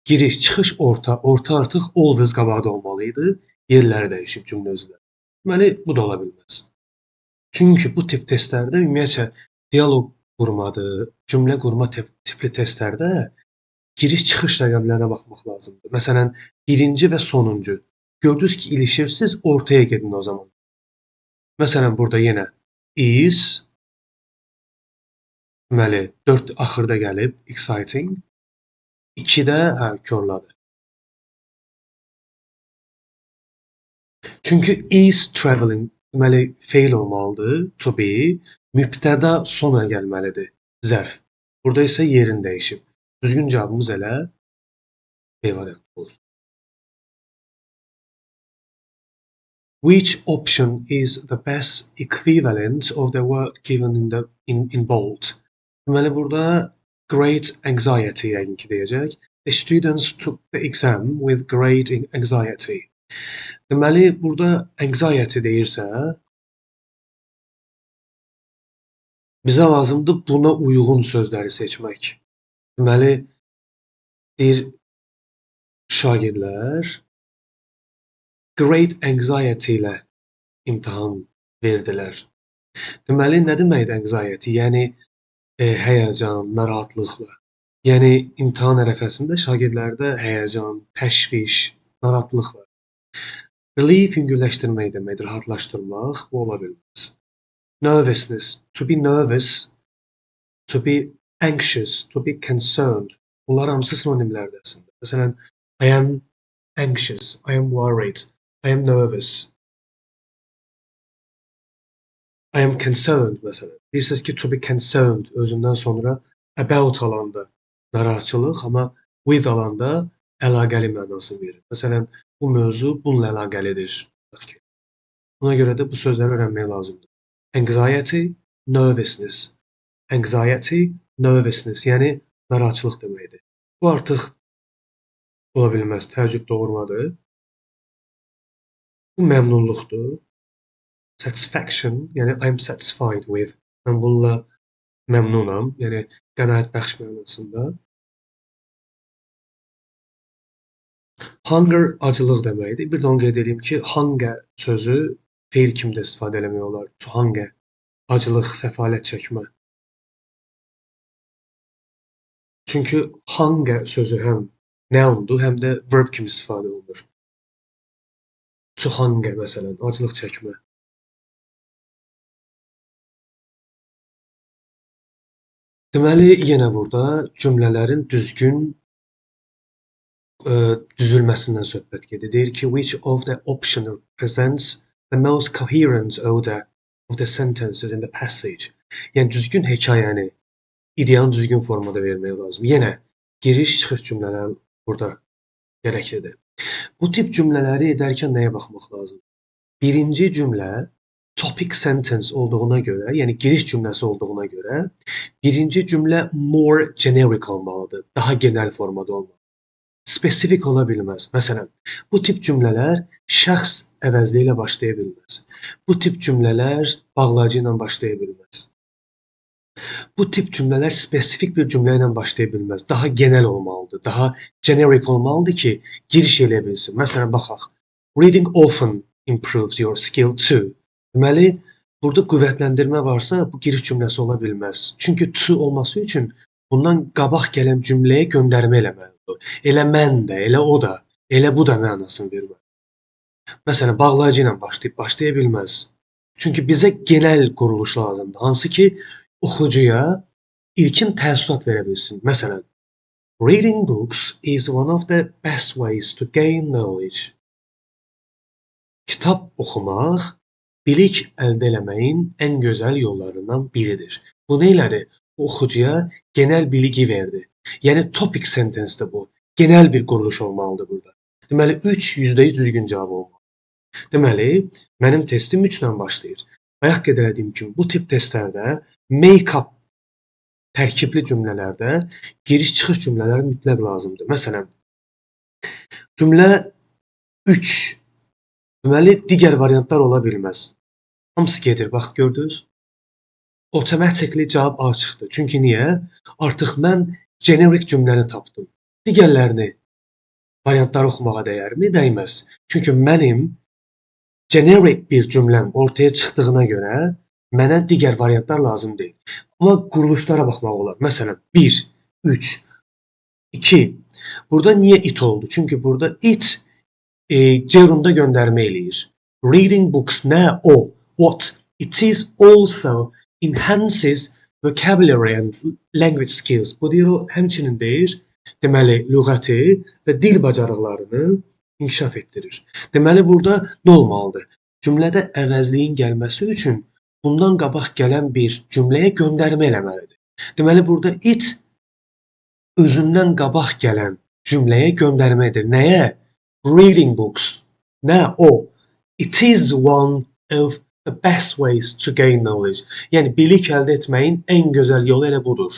giriş, çıxış, orta, orta artıq always qabaqda olmalıydı. Yerləri dəyişib cümlə özləri. Deməli, bu da ola bilməz. Çünki bu tip testlərdə ümumiyyətcə dialoq qurmadır, cümlə qurma tipli testlərdə giriş-çıxış rəqəmlərinə baxmaq lazımdır. Məsələn, birinci və sonuncu. Gördünüz ki, ilişirsiniz, ortaya gedin o zaman. Məsələn, burada yenə is, deməli, 4 axırda gəlib, exciting, 2-də korladı. Çünki is traveling, deməli, feil olmalıdır, to be, mübtəda sonra gəlməlidir, zərf. Burada isə yerini dəyişib. Düzgün cavabımız elə B variantı olur. Which option is the best equivalent of the word given in bold? Deməli, burada great anxiety yəqin ki deyəcək. The students took the exam with great anxiety. Deməli, burada anxiety deyirsə, bizə lazımdır buna uyğun sözləri seçmək. Deməli, deyir, şagirdlər great anxiety ilə imtahan verdilər. Deməli, nə deməkdir anxiety? Yəni, həyəcan, narahatlıqla. Yəni, imtahan ərəfəsində şagirdlərdə həyəcan, təşviş, narahatlıq var. Relief yüngülləşdirmək deməkdir, rahatlaşdırmaq, bu ola bilməz. Nervousness, to be nervous, to be anxious, to be concerned. Bunlar hamısı sinonimlərdir əslində. Məsələn, I am anxious, I am worried, I am nervous, I am concerned məsələn. Bilirsiniz ki, to be concerned özündən sonra about alanda narahatçılıq, amma with alanda əlaqəli mənasını verir. Məsələn, bu mövzu bununla əlaqəlidir. Buna görə də bu sözləri öyrənmək lazımdır. Anxiety, nervousness. Anxiety, nervousness, yəni narahatçılıq deməkdir. Bu artıq ola bilməz, təəccüb doğurmadır. Bu məmnunluqdur. Satisfaction, yəni I'm satisfied with. Mən bununla məmnunam, yəni qənaətbəxş mənasında. Hunger acılıq deməkdir. Bir də onu qeyd edeyim ki, hunger sözü feil kimi də istifadə eləmək olar. To hunger, acılıq, səfalət çəkmə. Çünki hunger sözü həm noundur, həm də verb kimi istifadə olunur. To hunger, məsələn, acılıq çəkmə. Deməli, yenə burada cümlələrin düzgün düzülməsindən söhbət gedir. Deyir ki, which of the option represents the most coherent order of the sentences in the passage? Yəni, düzgün hekayəni ideyanı düzgün formada vermək lazım. Yenə giriş-çıxış cümlələr burada gərəklidir. Bu tip cümlələri edərkən nəyə baxmaq lazım? Birinci cümlə topic sentence olduğuna görə, yəni giriş cümləsi olduğuna görə birinci cümlə more generic olmalıdır, daha genel formada olmalıdır. Spesifik ola bilməz. Məsələn, bu tip cümlələr şəxs əvəzliyi ilə başlaya bilməz. Bu tip cümlələr bağlayıcı ilə başlaya bilməz. Bu tip cümlələr spesifik bir cümlə ilə başlaya bilməz. Daha genel olmalıdır, daha generic olmalıdır ki, giriş eləyə bilsin. Məsələn, baxaq. Reading often improves your skill too. Deməli, burada qüvvətləndirmə varsa, bu giriş cümləsi ola bilməz. Çünki to olması üçün bundan qabaq gələn cümləyə göndərmə eləməlidir. Elə mən də, elə o da, elə bu da mənasını verməlidir. Məsələn, bağlayıcı ilə başlayıb, başlaya bilməz. Çünki bizə genel quruluş lazımdır. Hansı ki, oxucuya ilkin təəssürat verə bilsin. Məsələn, reading books is one of the best ways to gain knowledge. Kitab oxumaq bilik əldə eləməyin ən gözəl yollarından biridir. Bu nə elədi? Oxucuya genel bilgi verdi. Yəni topic sentence-dir bu. Genel bir quruluş olmalıdır burada. Deməli, 3 %100 düzgün cavab olmalıdır. Deməli, mənim testim 3 ilə başlayır. Bayaq qeyd elədiyim kimi, bu tip testlərdə make-up tərkibli cümlələrdə giriş-çıxış cümlələri mütləq lazımdır. Məsələn, cümlə 3. Deməli, digər variantlar ola bilməz. Hamısı gedir. Bax, gördünüz? Automatically cavab A çıxdı. Çünki niyə? Artıq mən generic cümləni tapdım. Digərlərini, variantları oxumağa dəyərmi? Dəyməz. Çünki mənim generic bir cümləm ortaya çıxdığına görə mənə digər variantlar lazım deyil. Amma quruluşlara baxmaq olar. Məsələn, 1, 3, 2. Burada niyə it oldu? Çünki burada it gerunda göndərmə eləyir. Reading books nə? O. What? It is also enhances vocabulary and language skills. Bu deyir, o həmçinin deyir, deməli, lüğəti və dil bacarıqlarını inkişaf etdirir. Deməli, burada nə olmalıdır? Cümlədə əvəzliyin gəlməsi üçün bundan qabaq gələn bir cümləyə göndərmə eləməlidir. Deməli, burada it özündən qabaq gələn cümləyə göndərmə edir. Nəyə? Reading books. Nə o? It is one of the best ways to gain knowledge. Yəni, bilik əldə etməyin ən gözəl yolu elə budur.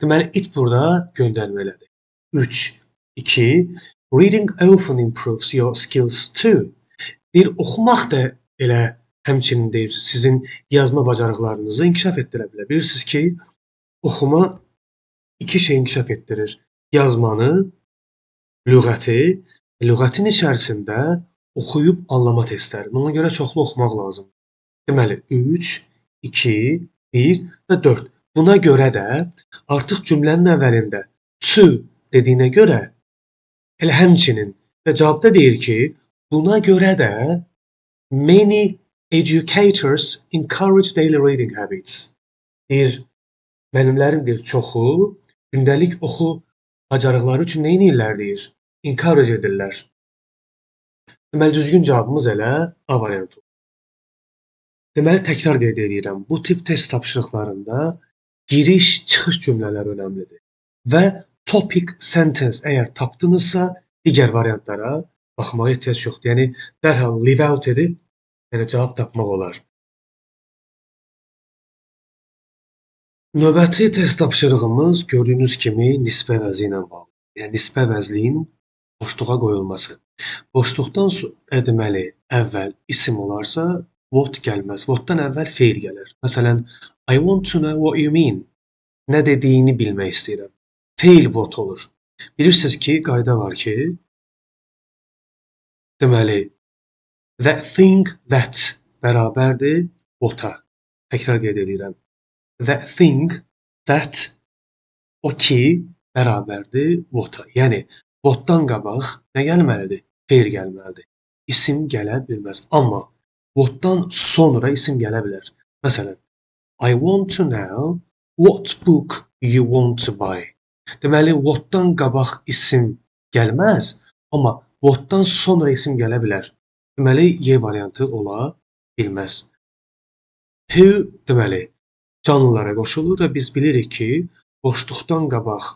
Deməli, it burada göndərmə elədi. 3, 2, reading often improves your skills too. Deyir, oxumaq da elə həmçinin deyir, sizin yazma bacarıqlarınızı inkişaf etdirə bilər. Bilirsiniz ki, oxuma iki şey inkişaf etdirir. Yazmanı, lüğəti, lüğətin içərisində oxuyub anlama testləri. Ona görə çoxlu oxumaq lazımdır. Deməli, 3, 2, 1 və 4. Buna görə də artıq cümlənin əvvəlində to dediyinə görə elə həmçinin və cavabda deyir ki, buna görə də many educators encourage daily reading habits. Deyir, müəllimlərin deyir, çoxu gündəlik oxu bacarıqları üçün nə edirlər deyir? Encourage edirlər. Deməli, düzgün cavabımız elə A variantı. Deməli, təkrar qeyd edirəm. Bu tip test tapşırıqlarında giriş-çıxış cümlələr önəmlidir. Və topic sentence əgər tapdınızsa, digər variantlara baxmağa ehtiyac yoxdur. Yəni, dərhal leave out edib, yəni cavab tapmaq olar. Növbəti test tapşırığımız gördüyünüz kimi nisbə əvəzi ilə bağlıdır. Yəni, nisbə əvəzliyin boşluğa qoyulması. Boşluqdan sonra, deməli, əvvəl isim olarsa, what gəlməz. What-dan əvvəl feil gəlir. Məsələn, I want to know what you mean. Nə dediyini bilmək istəyirəm. Feil what olur. Bilirsiniz ki, qayda var ki, deməli, that thing that bərabərdir what-a. Təkrar qeyd edirəm. That thing that o ki bərabərdir what-a. Yəni, what-dan qabaq nə gəlməlidir? Feil gəlməlidir. İsim gələ bilməz. Amma what-dan sonra isim gələ bilər. Məsələn, I want to know what book you want to buy. Deməli, what-dan qabaq isim gəlməz, amma what-dan sonra isim gələ bilər. Deməli, Y variantı ola bilməz. Who, deməli, canlılara qoşulur və biz bilirik ki, boşluqdan qabaq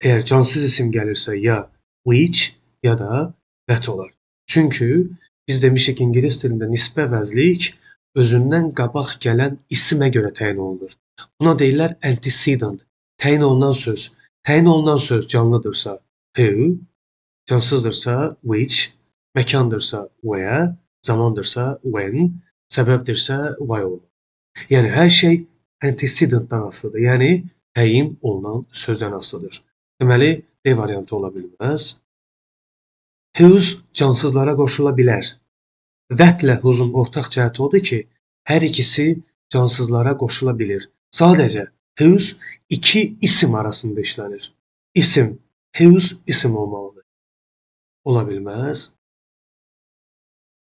əgər cansız isim gəlirsə ya which ya da that olar. Çünki biz demişik ki, ingilis dilində nisbə əvəzlik özündən qabaq gələn isimə görə təyin olunur. Buna deyirlər antecedent, təyin olunan söz. Təyin olunan söz canlıdırsa who, cansızdırsa which, məkandırsa where, zamandırsa when, səbəbdirsə why olmalı. Yəni, hər şey antecedentdən asılıdır. Yəni, təyin olunan sözdən asılıdır. Deməli, D variantı ola bilməz. Whose cansızlara qoşula bilər. That ilə whose-un ortaq cəhəti odur ki, hər ikisi cansızlara qoşula bilir. Sadəcə, whose iki isim arasında işlənir. İsim, whose isim olmalıdır. Ola bilməz.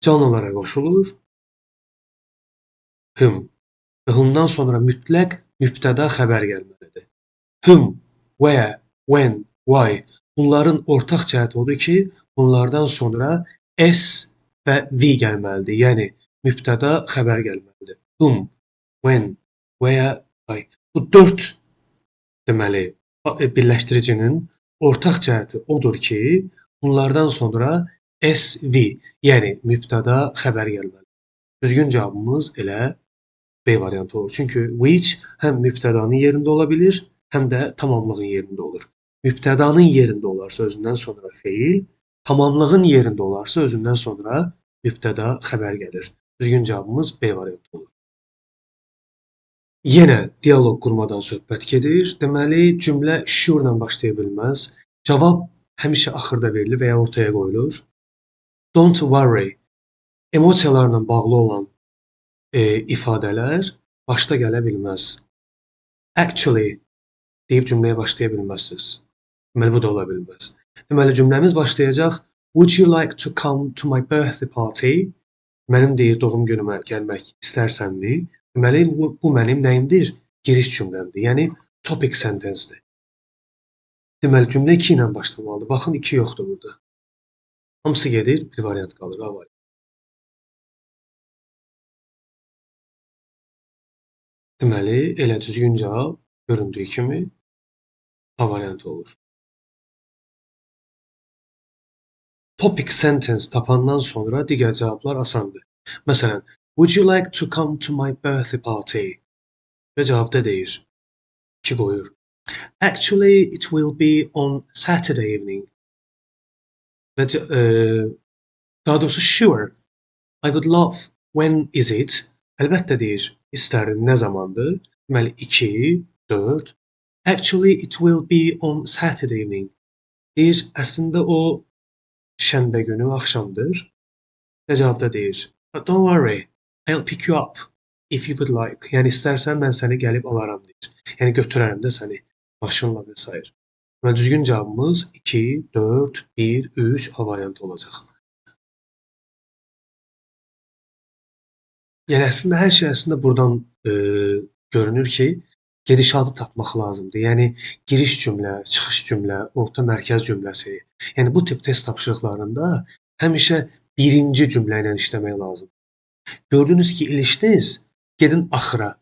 Canlılara qoşulur. Whom. Və whomdan sonra mütləq mübtəda xəbər gəlməlidir. Whom, where, when, why. Bunların ortaq cəhəti odur ki, bunlardan sonra S və V gəlməlidir. Yəni, mübtəda xəbər gəlməlidir. Whom, when, where, why. Bu dörd, deməli, birləşdiricinin ortaq cəhəti odur ki, bunlardan sonra S, V, yəni mübtəda xəbər gəlməlidir. Düzgün cavabımız elə B variantı olur. Çünki which həm mübtədanın yerində ola bilir, həm də tamamlığın yerində olur. Mübtədanın yerində olarsa özündən sonra feil, tamamlığın yerində olarsa özündən sonra mübtəda xəbər gəlir. Düzgün cavabımız B variantı olur. Yenə dialoq qurmadan söhbət gedir. Deməli, cümlə sure ilə başlaya bilməz. Cavab həmişə axırda verilir və ya ortaya qoyulur. Don't worry. Emosiyalarla bağlı olan ifadələr başda gələ bilməz. Actually deyib cümləyə başlaya bilməzsiniz. Deməli, bu da ola bilməz. Deməli, cümləmiz başlayacaq. Would you like to come to my birthday party? Mənim deyir, doğum günümə gəlmək istərsənmi? Deməli, bu mənim nəyimdir? Giriş cümləmdir. Yəni, topic sentence-dir. Deməli, cümlə 2 ilə başlamalıdır. Baxın, 2 yoxdur burada. Hamısı gedir, bir variant qalır, A variantı. Deməli, elə düzgün cavab Göründüyü kimi A variantı olur. Topic sentence tapandan sonra digər cavablar asandır. Məsələn, would you like to come to my birthday party? Və cavabda deyir, 2 qoyur. Actually, it will be on Saturday evening. Və daha doğrusu, sure, I would love, when is it? Əlbəttə deyir, istərdim, nə zamandır? Deməli, 2, 4. Actually, it will be on Saturday evening. Deyir, əslində o şənbə günü axşamdır. Və cavabda deyir, but don't worry, I'll pick you up if you would like. Yəni, istərsən mən səni gəlib alaram deyir. Yəni, götürərəm də səni maşınla və s. Deməli, düzgün cavabımız 2, 4, 1, 3 A variantı olacaq. Yəni, əslində, hər şey əslində buradan görünür ki, gedişatı tapmaq lazımdır. Yəni, giriş cümlə, çıxış cümlə, orta mərkəz cümləsi. Yəni, bu tip test tapşırıqlarında həmişə birinci cümlə ilə işləmək lazımdır. Gördünüz ki, ilişdiniz, gedin axıra.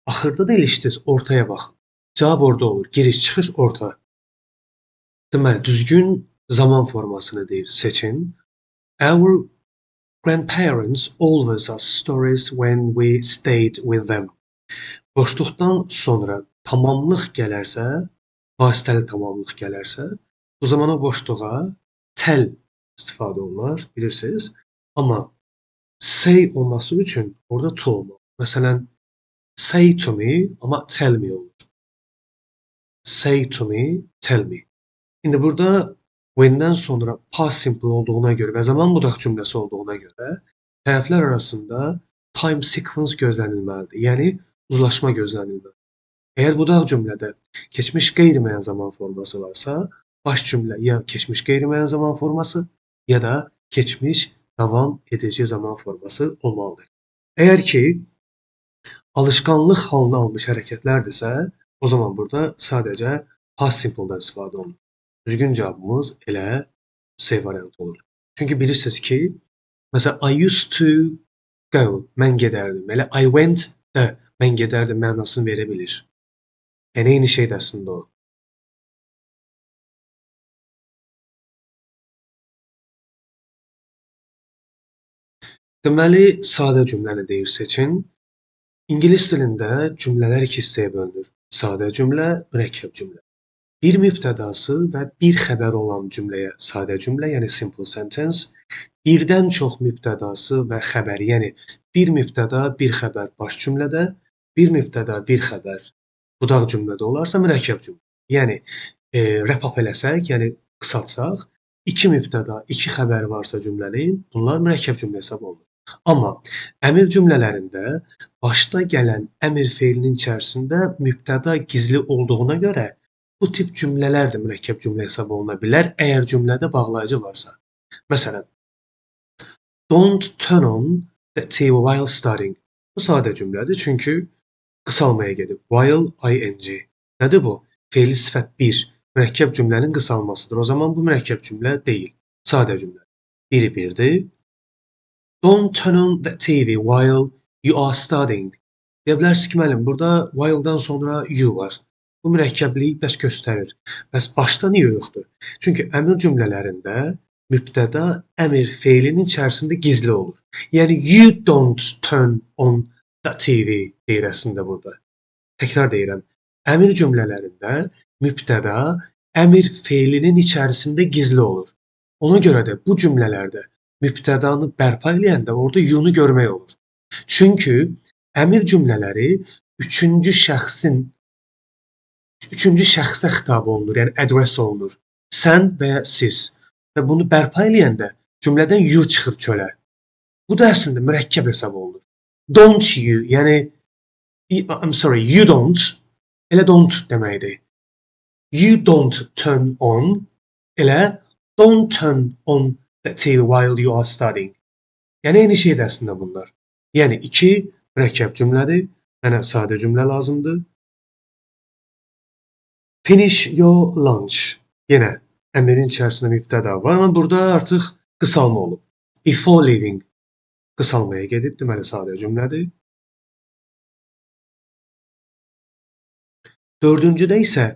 Axırda da ilişdiniz, ortaya baxın. Cavab orada olur. Giriş, çıxış, orta. Deməli, düzgün zaman formasını deyir, seçin. Our grandparents always us stories when we stayed with them. Boşluqdan sonra tamamlıq gələrsə, vasitəli tamamlıq gələrsə, bu zaman o boşluğa tell istifadə olunar, bilirsiniz. Amma say olması üçün orada to olmalı. Məsələn, say to me, amma tell me olur. Say to me, tell me. İndi burada when-dən sonra past simple olduğuna görə və zaman budaq cümləsi olduğuna görə tərəflər arasında time sequence gözlənilməlidir. Yəni, uzlaşma gözlənilməlidir. Əgər budaq cümlədə keçmiş qeyri-müəyyən zaman forması varsa, baş cümlə ya keçmiş qeyri-müəyyən zaman forması, ya da keçmiş davam edici zaman forması olmalıdır. Əgər ki, alışqanlıq halını almış hərəkətlərdirsə, o zaman burada sadəcə past simple-dan istifadə olunur. Düzgün cavabımız elə C variantı olur. Çünki bilirsiniz ki, məsələn, I used to go, mən gedərdim. Elə I went də mən gedərdim mənasını verə bilir. Yəni, eyni şeydir əslində o. Deməli, sadə cümləni deyir seçin. İngilis dilində cümlələr iki hissəyə bölünür. Sadə cümlə, mürəkkəb cümlə. Bir mübtədası və bir xəbəri olan cümləyə sadə cümlə, yəni simple sentence, birdən çox mübtədası və xəbəri, yəni bir mübtəda, bir xəbər baş cümlədə, bir mübtəda, bir xəbər budaq cümlədə olarsa mürəkkəb cümlə. Yəni, wrap up eləsək, yəni qısaltsaq, iki mübtəda, iki xəbər varsa cümlənin, bunlar mürəkkəb cümlə hesab olunur. Amma əmir cümlələrində başda gələn əmir feilinin içərisində mübtəda gizli olduğuna görə bu tip cümlələr də mürəkkəb cümlə hesab oluna bilər, əgər cümlədə bağlayıcı varsa. Məsələn, don't turn on the TV while studying. Bu sadə cümlədir, çünki qısalmaya gedib. While ing. Nədir bu? Feili sifət 1. Mürəkkəb cümlənin qısalmasıdır. O zaman bu mürəkkəb cümlə deyil. Sadə cümlə. Biri birdir. Don't turn on the TV while you are studying. Deyə bilərsiniz ki, müəllim, burada while-dan sonra you var. Bu mürəkkəbliyi bəs göstərir. Bəs başda niyə yoxdur? Çünki əmir cümlələrində mübtəda əmir feilinin içərisində gizli olur. Yəni, you don't turn on the TV deyir əslində burada. Təkrar deyirəm. Əmir cümlələrində mübtəda əmir feilinin içərisində gizli olur. Ona görə də bu cümlələrdə mübtədanı bərpa eləyəndə orada you-nu görmək olur. Çünki əmir cümlələri üçüncü şəxsə xitab olunur, yəni address olunur. Sən və ya siz. Və bunu bərpa eləyəndə cümlədən you çıxır çölə. Bu da əslində mürəkkəb hesab olunur. Don't you, yəni, I'm sorry, you don't, elə don't deməkdir. You don't turn on, elə don't turn on the TV while you are studying. Yəni, eyni şeydir əslində bunlar. Yəni, iki mürəkkəb cümlədir. Mənə sadə cümlə lazımdır. Finish your lunch. Yenə əmrin içərisində mübtəda var, amma burada artıq qısalma olub. Before leaving qısalmaya gedib, deməli sadə cümlədir. Dördüncüdə isə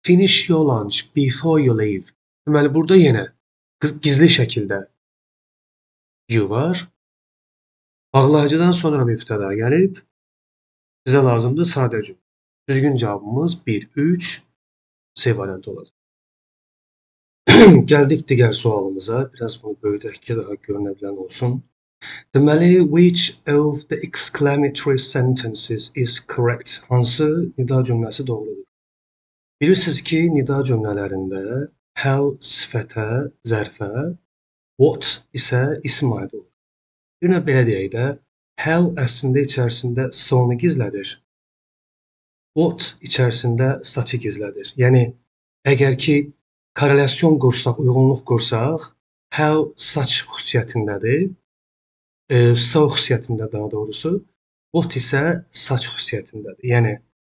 finish your lunch before you leave. Deməli, burada yenə gizli şəkildə you var. Bağlayıcıdan sonra mübtəda gəlib. Bizə lazımdır sadə cümlə. Düzgün cavabımız 1, 3, C variantı olacaq. Gəldik digər sualımıza. Biraz bunu böyüdək ki, daha görünə bilən olsun. Deməli, which of the exclamatory sentences is correct? Hansı nida cümləsi doğrudur? Bilirsiniz ki, nida cümlələrində how sifətə, zərfə, what isə isim aid olur. Bir növ belə deyək də, how əslində içərisində so-nu gizlədir. What içərisində saçı gizlədir. Yəni, əgər ki, korrelasyon qursaq, uyğunluq qursaq, how saç xüsusiyyətindədir, so xüsusiyyətində daha doğrusu, what isə saç xüsusiyyətindədir. Yəni,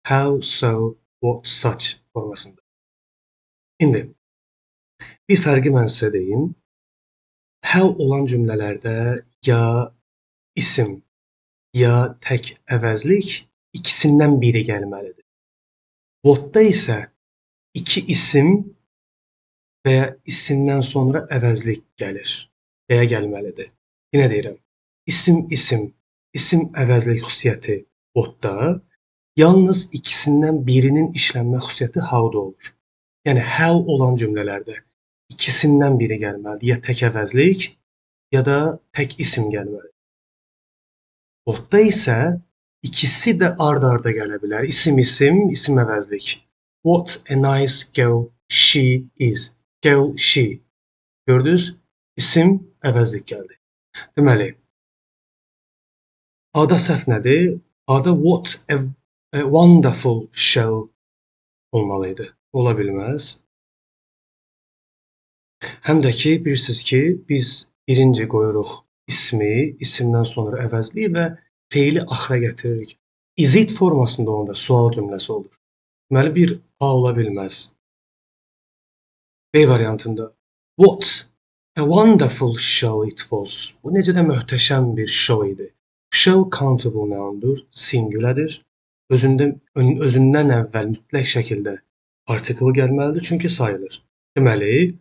how, so, what, saç formasında. İndi, bir fərqi mən sizə deyim. How olan cümlələrdə ya isim, ya tək əvəzlik ikisindən biri gəlməlidir. What-da isə iki isim və ya isimdən sonra əvəzlik gəlir və ya gəlməlidir. Yenə deyirəm, isim, isim, isim əvəzlik xüsusiyyəti what-da, yalnız ikisindən birinin işlənmə xüsusiyyəti how-da olur. Yəni, how olan cümlələrdə ikisindən biri gəlməlidir. Ya tək əvəzlik, ya da tək isim gəlməlidir. What-da isə ikisi də ard-arda gələ bilər. İsim, isim, isim əvəzlik. What a nice girl she is. Girl, she. Gördünüz? İsim əvəzlik gəldi. Deməli, A-da səhv nədir? A-da what a wonderful show olmalıydı. Ola bilməz. Həm də ki, bilirsiniz ki, biz birinci qoyuruq ismi, isimdən sonra əvəzlik və feili axıra gətiririk. Is it formasında onda sual cümləsi olur. Deməli, bir A ola bilməz. B variantında what a wonderful show it was. Bu necə də möhtəşəm bir show idi. Show countable noundur, singulardır. Özündən əvvəl mütləq şəkildə article gəlməlidir, çünki sayılır. Deməli,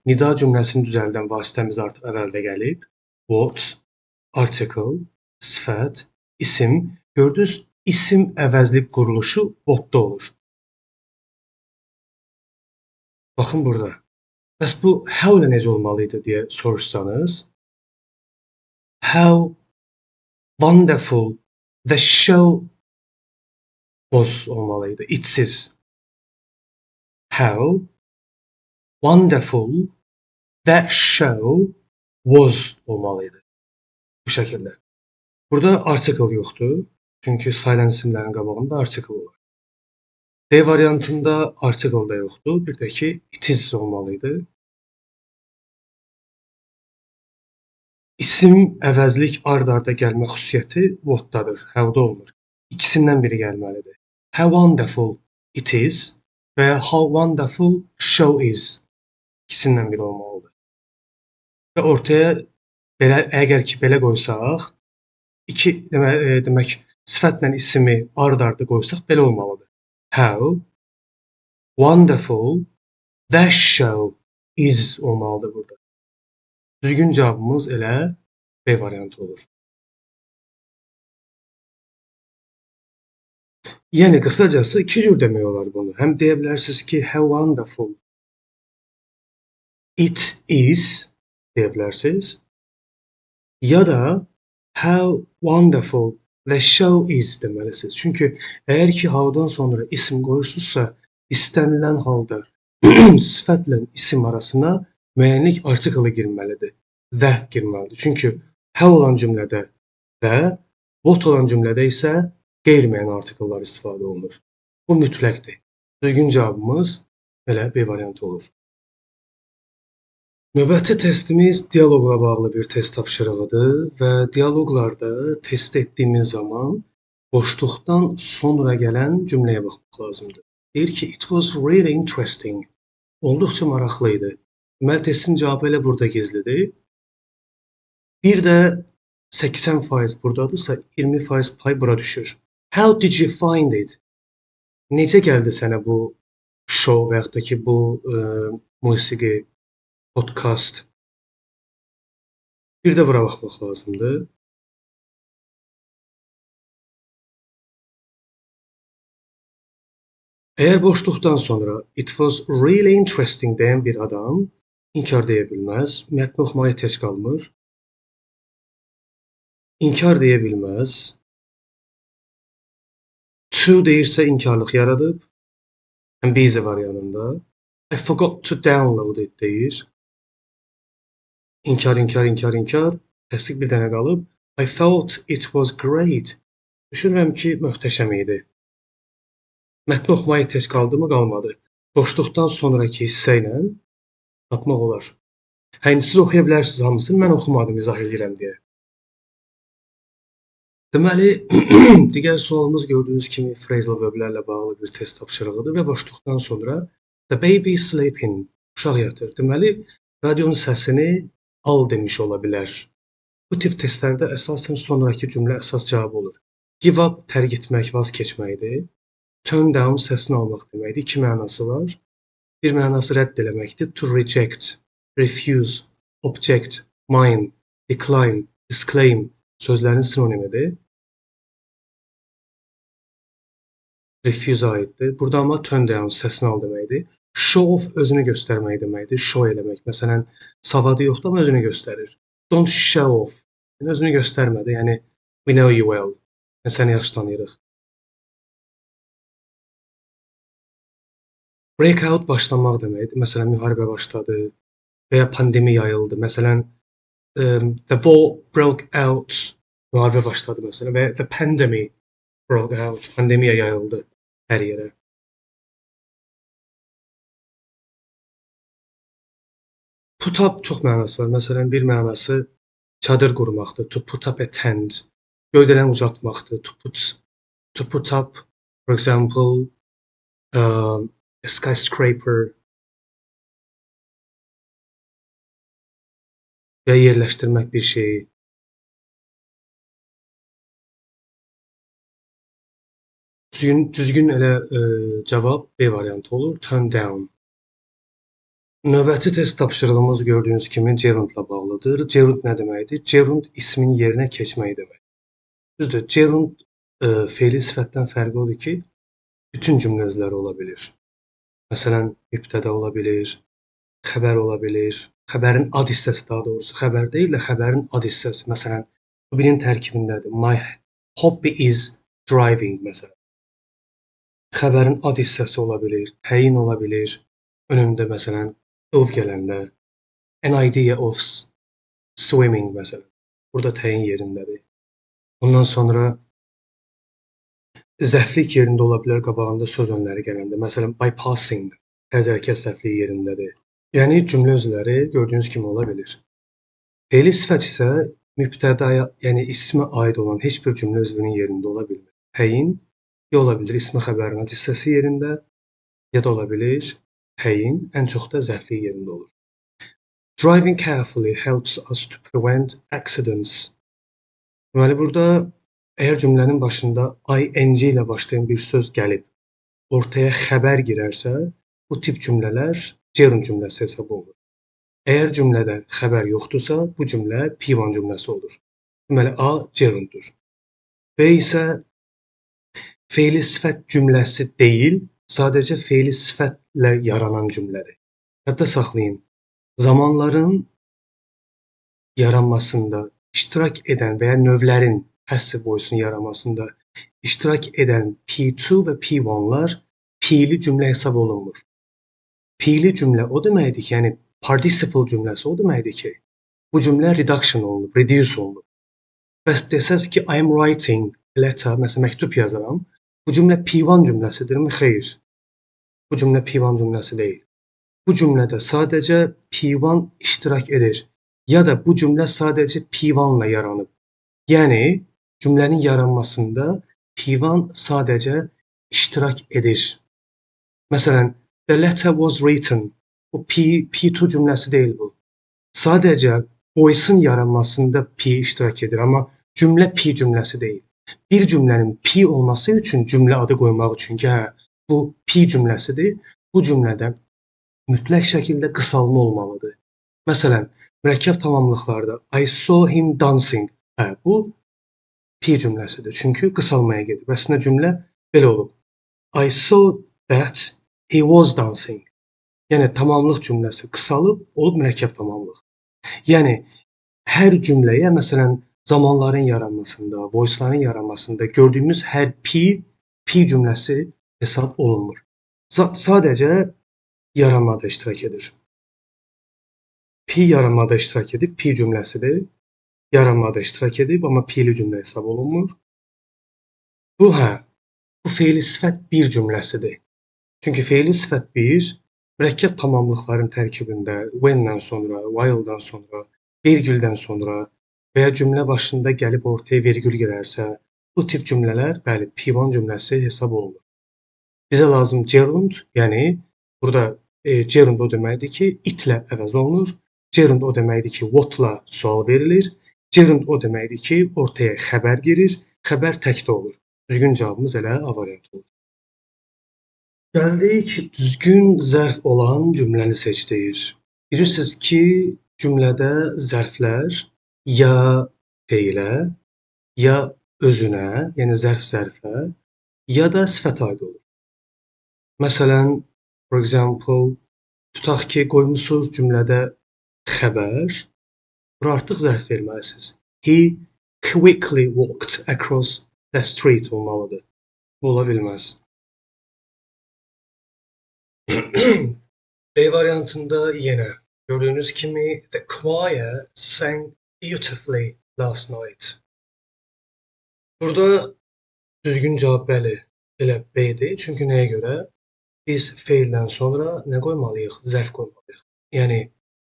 nida cümləsini düzəldən vasitəmiz artıq əvvəldə gəlib. What, article, sifət, isim. Gördünüz, isim əvəzlik quruluşu what-da olur. Baxın burada. Bəs bu how ilə necə olmalı idi deyə soruşsanız, how wonderful the show was olmalı idi. It-siz. How wonderful the show was olmalı idi. Bu şəkildə. Burada article yoxdur. Çünki sayılan isimlərin qabağında article olur. D variantında article da yoxdur. Bir də ki, it is olmalı idi. İsim əvəzlik ard-arda gəlmə xüsusiyyəti what-dadır, how-da olmur. İkisindən biri gəlməlidir. How wonderful it is və ya how wonderful show is. İkisindən biri olmalıdır. Və ortaya belə, əgər ki, belə qoysaq, iki, demək, sifətlə isimi ard-arda qoysaq, belə olmalıdır. How wonderful the show is olmalıdır burada. Düzgün cavabımız elə B variantı olur. Yəni, qısacası iki cür demək olar bunu. Həm deyə bilərsiniz ki, how wonderful it is deyə bilərsiniz. Ya da how wonderful the show is deməlisiniz. Çünki əgər ki, how-dan sonra isim qoyursunuzsa, istənilən halda sifətlə isim arasına müəyyənlik artiklı girməlidir. The girməlidir. Çünki how olan cümlədə the, what olan cümlədə isə qeyri-müəyyən artikllar istifadə olunur. Bu mütləqdir. Düzgün cavabımız elə B variantı olur. Növbəti testimiz dialoqla bağlı bir test tapşırığıdır və dialoqlarda test etdiyimiz zaman boşluqdan sonra gələn cümləyə baxmaq lazımdır. Deyir ki, it was really interesting. Olduqca maraqlı idi. Deməli, testin cavabı elə burada gizlidir. Bir də 80% buradadırsa, 20% pay bura düşür. How did you find it? Necə gəldi sənə bu show və yaxud da ki, bu musiqi, podcast? Bir də bura baxmaq lazımdır. Əgər boşluqdan sonra it was really interesting deyən bir adam inkar deyə bilməz, mətni oxumağa ehtiyac qalmır. İnkar deyə bilməz. To deyirsə inkarlıq yaradıb. Həm busy var yanında. I forgot to download it deyir. İnkar, inkar, inkar, inkar. Təsdiq bir dənə qalıb. I thought it was great. Düşünürəm ki, möhtəşəm idi. Mətni oxumaya ehtiyac qaldı mı? Qalmadı. Boşluqdan sonraki hissə ilə tapmaq olar. Hə, indi siz oxuya bilərsiniz hamısını. Mən oxumadım, izah edirəm deyə. Deməli, digər sualımız gördüyünüz kimi phrasal verblərlə bağlı bir test tapşırığıdır və boşluqdan sonra the baby is sleeping, uşaq yatır. Deməli, radionun səsini al demiş ola bilər. Bu tip testlərdə əsasən sonrakı cümlə əsas cavab olur. Give up, tərk etmək, vaz keçməkdir. Turn down, səsini almaq deməkdir. İki mənası var. Bir mənası rədd eləməkdir. To reject, refuse, object, mine, decline, disclaim sözlərin sinonimidir. Refuse aiddir. Burada amma turn down, səsini al deməkdir. Show off, özünü göstərmək deməkdir. Show eləmək. Məsələn, savadı yoxdur, amma özünü göstərir. Don't show off. Yəni, özünü göstərmədi. Yəni, we know you well. Yəni, səni yaxşı tanıyırıq. Break out başlamaq deməkdir. Məsələn, müharibə başladı və ya pandemi yayıldı. Məsələn, the war broke out, müharibə başladı məsələn və ya the pandemic broke out, pandemiya yayıldı hər yerə. Put up çox mənası var. Məsələn, bir mənası çadır qurmaqdır. To put up a tent. Göydələn ucaltmaqdır. To put up, for example, a skyscraper və yerləşdirmək bir şeyi. Düzgün elə cavab B variantı olur. Turn down. Növbəti test tapşırığımız gördüyünüz kimi gerundla bağlıdır. Gerund nə deməkdir? Gerund ismin yerinə keçmək deməkdir. Düzdür, gerund feili sifətdən fərqi odur ki, bütün cümlə üzvləri ola bilir. Məsələn, mübtəda ola bilir, xəbər ola bilir, xəbərin ad hissəsi daha doğrusu, xəbər deyil də xəbərin ad hissəsi. Məsələn, bu birinin tərkibindədir. My hobby is driving, məsələn. Xəbərin ad hissəsi ola bilir, təyin ola bilir. Önündə, məsələn, of gələndə, an idea of swimming, məsələn. Burada təyin yerindədir. Ondan sonra zərflik yerində ola bilər qabağında söz önləri gələndə. Məsələn, by passing, tərz hərəkət zərfliyi yerindədir. Yəni, cümlə üzvləri gördüyünüz kimi ola bilir. Feili sifət isə mübtədaya, yəni ismə aid olan heç bir cümlə üzvünün yerində ola bilmir. Təyin ya ola bilir ismi xəbərin ad hissəsi yerində, ya da ola bilir təyin, ən çox da zərflik yerində olur. Driving carefully helps us to prevent accidents. Deməli, burada əgər cümlənin başında ing ilə başlayan bir söz gəlib, ortaya xəbər girərsə, bu tip cümlələr gerund cümləsi hesab olunur. Əgər cümlədə xəbər yoxdursa, bu cümlə P1 cümləsi olur. Deməli, A gerunddur. B isə feili sifət cümləsi deyil, sadəcə feili sifətlə yaranan cümlədir. Yadda saxlayın, zamanların yaranmasında iştirak edən və ya növlərin passive voice-un yaranmasında iştirak edən P2 və P1-lar P-li cümlə hesab olunmur. P-li cümlə o deməkdir ki, yəni participle cümləsi o deməkdir ki, bu cümlə reduction olunub, reduce olunub. Bəs desəz ki, I am writing a letter, məsələn, məktub yazıram, bu cümlə P1 cümləsidirmi? Xeyr. Bu cümlə P1 cümləsi deyil. Bu cümlədə sadəcə P1 iştirak edir. Ya da bu cümlə sadəcə P1-la yaranıb. Yəni, cümlənin yaranmasında P1 sadəcə iştirak edir. Məsələn, the letter was written. Bu P2 cümləsi deyil bu. Sadəcə voice-un yaranmasında P iştirak edir, amma cümlə P cümləsi deyil. Bir cümlənin P olması üçün, cümlə adı qoymaq üçün ki, hə, bu P cümləsidir, bu cümlədə mütləq şəkildə qısalma olmalıdır. Məsələn, mürəkkəb tamamlıqlarda I saw him dancing. Hə, bu P cümləsidir. Çünki qısalmaya gedib. Əslində cümlə belə olub. I saw that he was dancing. Yəni tamamlıq cümləsi qısalıb, olub mürəkkəb tamamlıq. Yəni hər cümləyə, məsələn, zamanların yaranmasında, voice-ların yaranmasında gördüyümüz hər P cümləsi hesab olunmur. Sadəcə yaranmada iştirak edir. P yaranmada iştirak edib, P cümləsidir. Yaranmada iştirak edib, amma P-li cümlə hesab olunmur. Bu, hə, bu feili sifət bir cümləsidir. Çünki feili sifət bir, mürəkkəb tamamlıqların tərkibində when-dən sonra, while-dan sonra, vergüldən sonra və ya cümlə başında gəlib ortaya vergül girərsə, bu tip cümlələr, bəli, P1 cümləsi hesab olunur. Bizə lazım gerund, yəni burada gerund o deməkdir ki, it-lə əvəz olunur. Gerund o deməkdir ki, what-la sual verilir. Gerund o deməkdir ki, ortaya xəbər girir, xəbər təkdə olur. Düzgün cavabımız elə A variantı olur. Gəldik, düzgün zərf olan cümləni seçdik. Bilirsiniz ki, cümlədə zərflər ya feilə, ya özünə, yəni zərf zərfə, ya da sifətə aid olur. Məsələn, for example, tutaq ki, qoymuşsunuz cümlədə xəbər, bura artıq zərf verməlisiniz. He quickly walked across the street olmalıdır. Bu ola bilməz. B variantında yenə gördüyünüz kimi the choir sang beautifully last night. Burada düzgün cavab bəli, elə B-dir. Çünki nəyə görə? Biz feildən sonra nə qoymalıyıq? Zərf qoymalıyıq. Yəni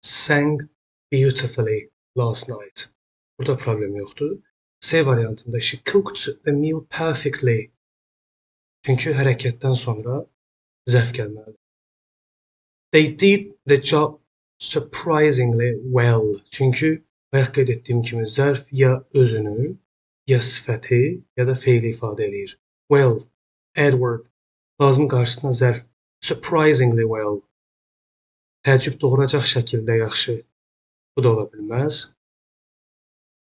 sang beautifully last night. Burada problem yoxdur. C variantında she cooked the meal perfectly. Çünki hərəkətdən sonra zərf gəlməlidir. They did the job surprisingly well. Çünki bayaq qeyd etdiyim kimi zərf ya özünü, ya sifəti, ya da feili ifadə eləyir. Well, adverb, lazım qarşısına zərf surprisingly well. Təəccüb doğuracaq şəkildə yaxşı. Bu da ola bilməz.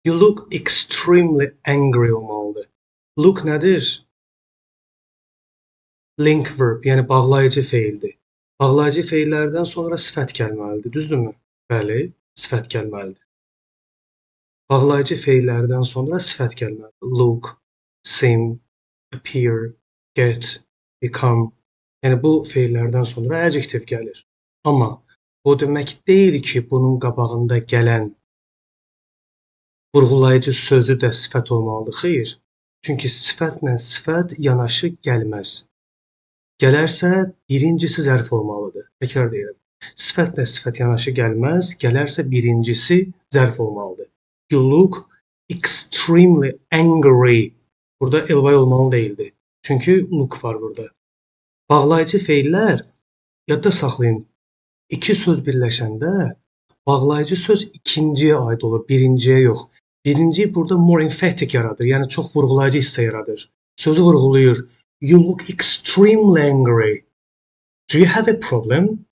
You look extremely angry olmalıdır. Look nədir? Link verb, yəni bağlayıcı feildir. Bağlayıcı feillərdən sonra sifət gəlməlidir, düzdürmü? Bəli, sifət gəlməlidir. Bağlayıcı feillərdən sonra sifət gəlməlidir. Look, seem, appear, get, become. Yəni bu feillərdən sonra adjektiv gəlir. Amma o demək deyil ki, bunun qabağında gələn vurğulayıcı sözü də sifət olmalıdır. Xeyr. Çünki sifətlə sifət yanaşı gəlməz. Gələrsə, birincisi zərf olmalıdır. Təkrar deyirəm. Sifətlə sifət yanaşı gəlməz, gələrsə birincisi zərf olmalıdır. You look extremely angry. Burada ly olmalı deyildi. Çünki look var burada. Bağlayıcı feillər, yadda saxlayın, iki söz birləşəndə bağlayıcı söz ikinciyə aid olur, birinciyə yox. Birinci burada more emphatic yaradır, yəni çox vurğulayıcı hissə yaradır. Sözü vurğulayır. You look extremely angry. Do you have a problem?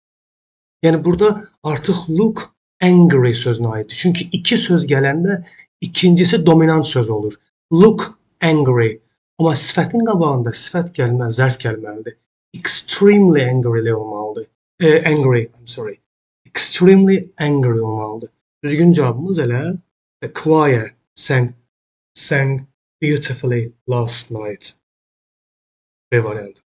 Yəni burada artıq look angry sözünə aiddir. Çünki iki söz gələndə ikincisi dominant söz olur. Look angry. Amma sifətin qabağında sifət gəlməz, zərf gəlməlidir. Extremely angry olmalıdır. Angry, I'm sorry. Extremely angry olmalıdır. Düzgün cavabımız elə the choir sang beautifully last night. B variantı.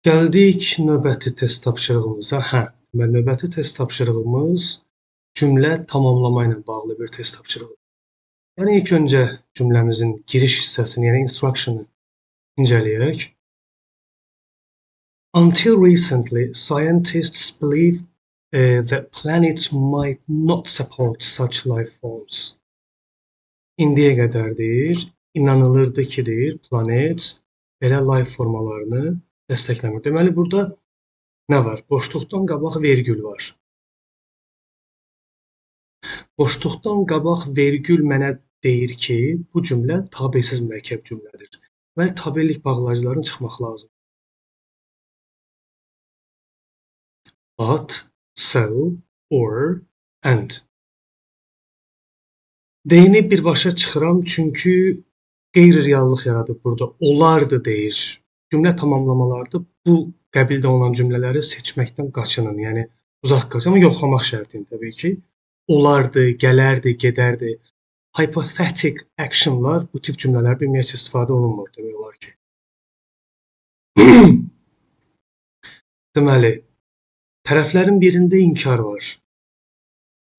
Gəldik növbəti test tapşırığımıza. Hə, və növbəti test tapşırığımız cümlə tamamlama ilə bağlı bir test tapşırığı. Yəni ilk öncə cümləmizin giriş hissəsini, yəni instruction'ı incələyək. Until recently, scientists believed that planets might not support such life forms. İndiyə qədər deyir, inanılırdı ki, deyir, planet belə life formalarını dəstəkləmir. Deməli, burada nə var? Boşluqdan qabaq vergül var. Boşluqdan qabaq vergül mənə deyir ki, bu cümlə tabesiz mürəkkəb cümlədir. Deməli, tabelik bağlayıcıların çıxmaq lazımdır. But, so, or, and. D-ni birbaşa çıxıram, çünki qeyri-reallıq yaradıb burada. Olardı deyir. Cümlə tamamlamalarda bu qəbildə olan cümlələri seçməkdən qaçının, yəni uzaq qaçın, amma yoxlamaq şərti ilə təbii ki. Olardı, gələrdi, gedərdi. Hypothetic actionlar bu tip cümlələrdə ümumiyyətcə istifadə olunmur demək olar ki. Deməli, tərəflərin birində inkar var.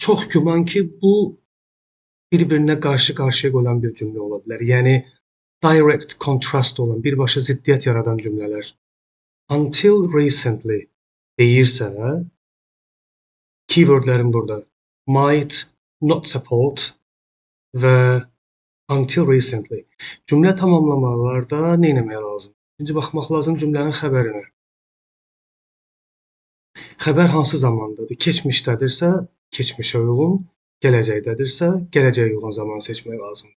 Çox güman ki, bu bir-birinə qarşı-qarşıya qoyulan bir cümlə ola bilər. Yəni, direct contrast olan, birbaşa ziddiyyət yaradan cümlələr. Until recently deyirsə, keywordlərim burada might, not support və until recently. Cümlə tamamlamalarda nə etmək lazım? İkinci baxmaq lazım cümlənin xəbərinə. Xəbər hansı zamandadır? Keçmişdədirsə, keçmişə uyğun, gələcəkdədirsə, gələcəyə uyğun zaman seçmək lazımdır.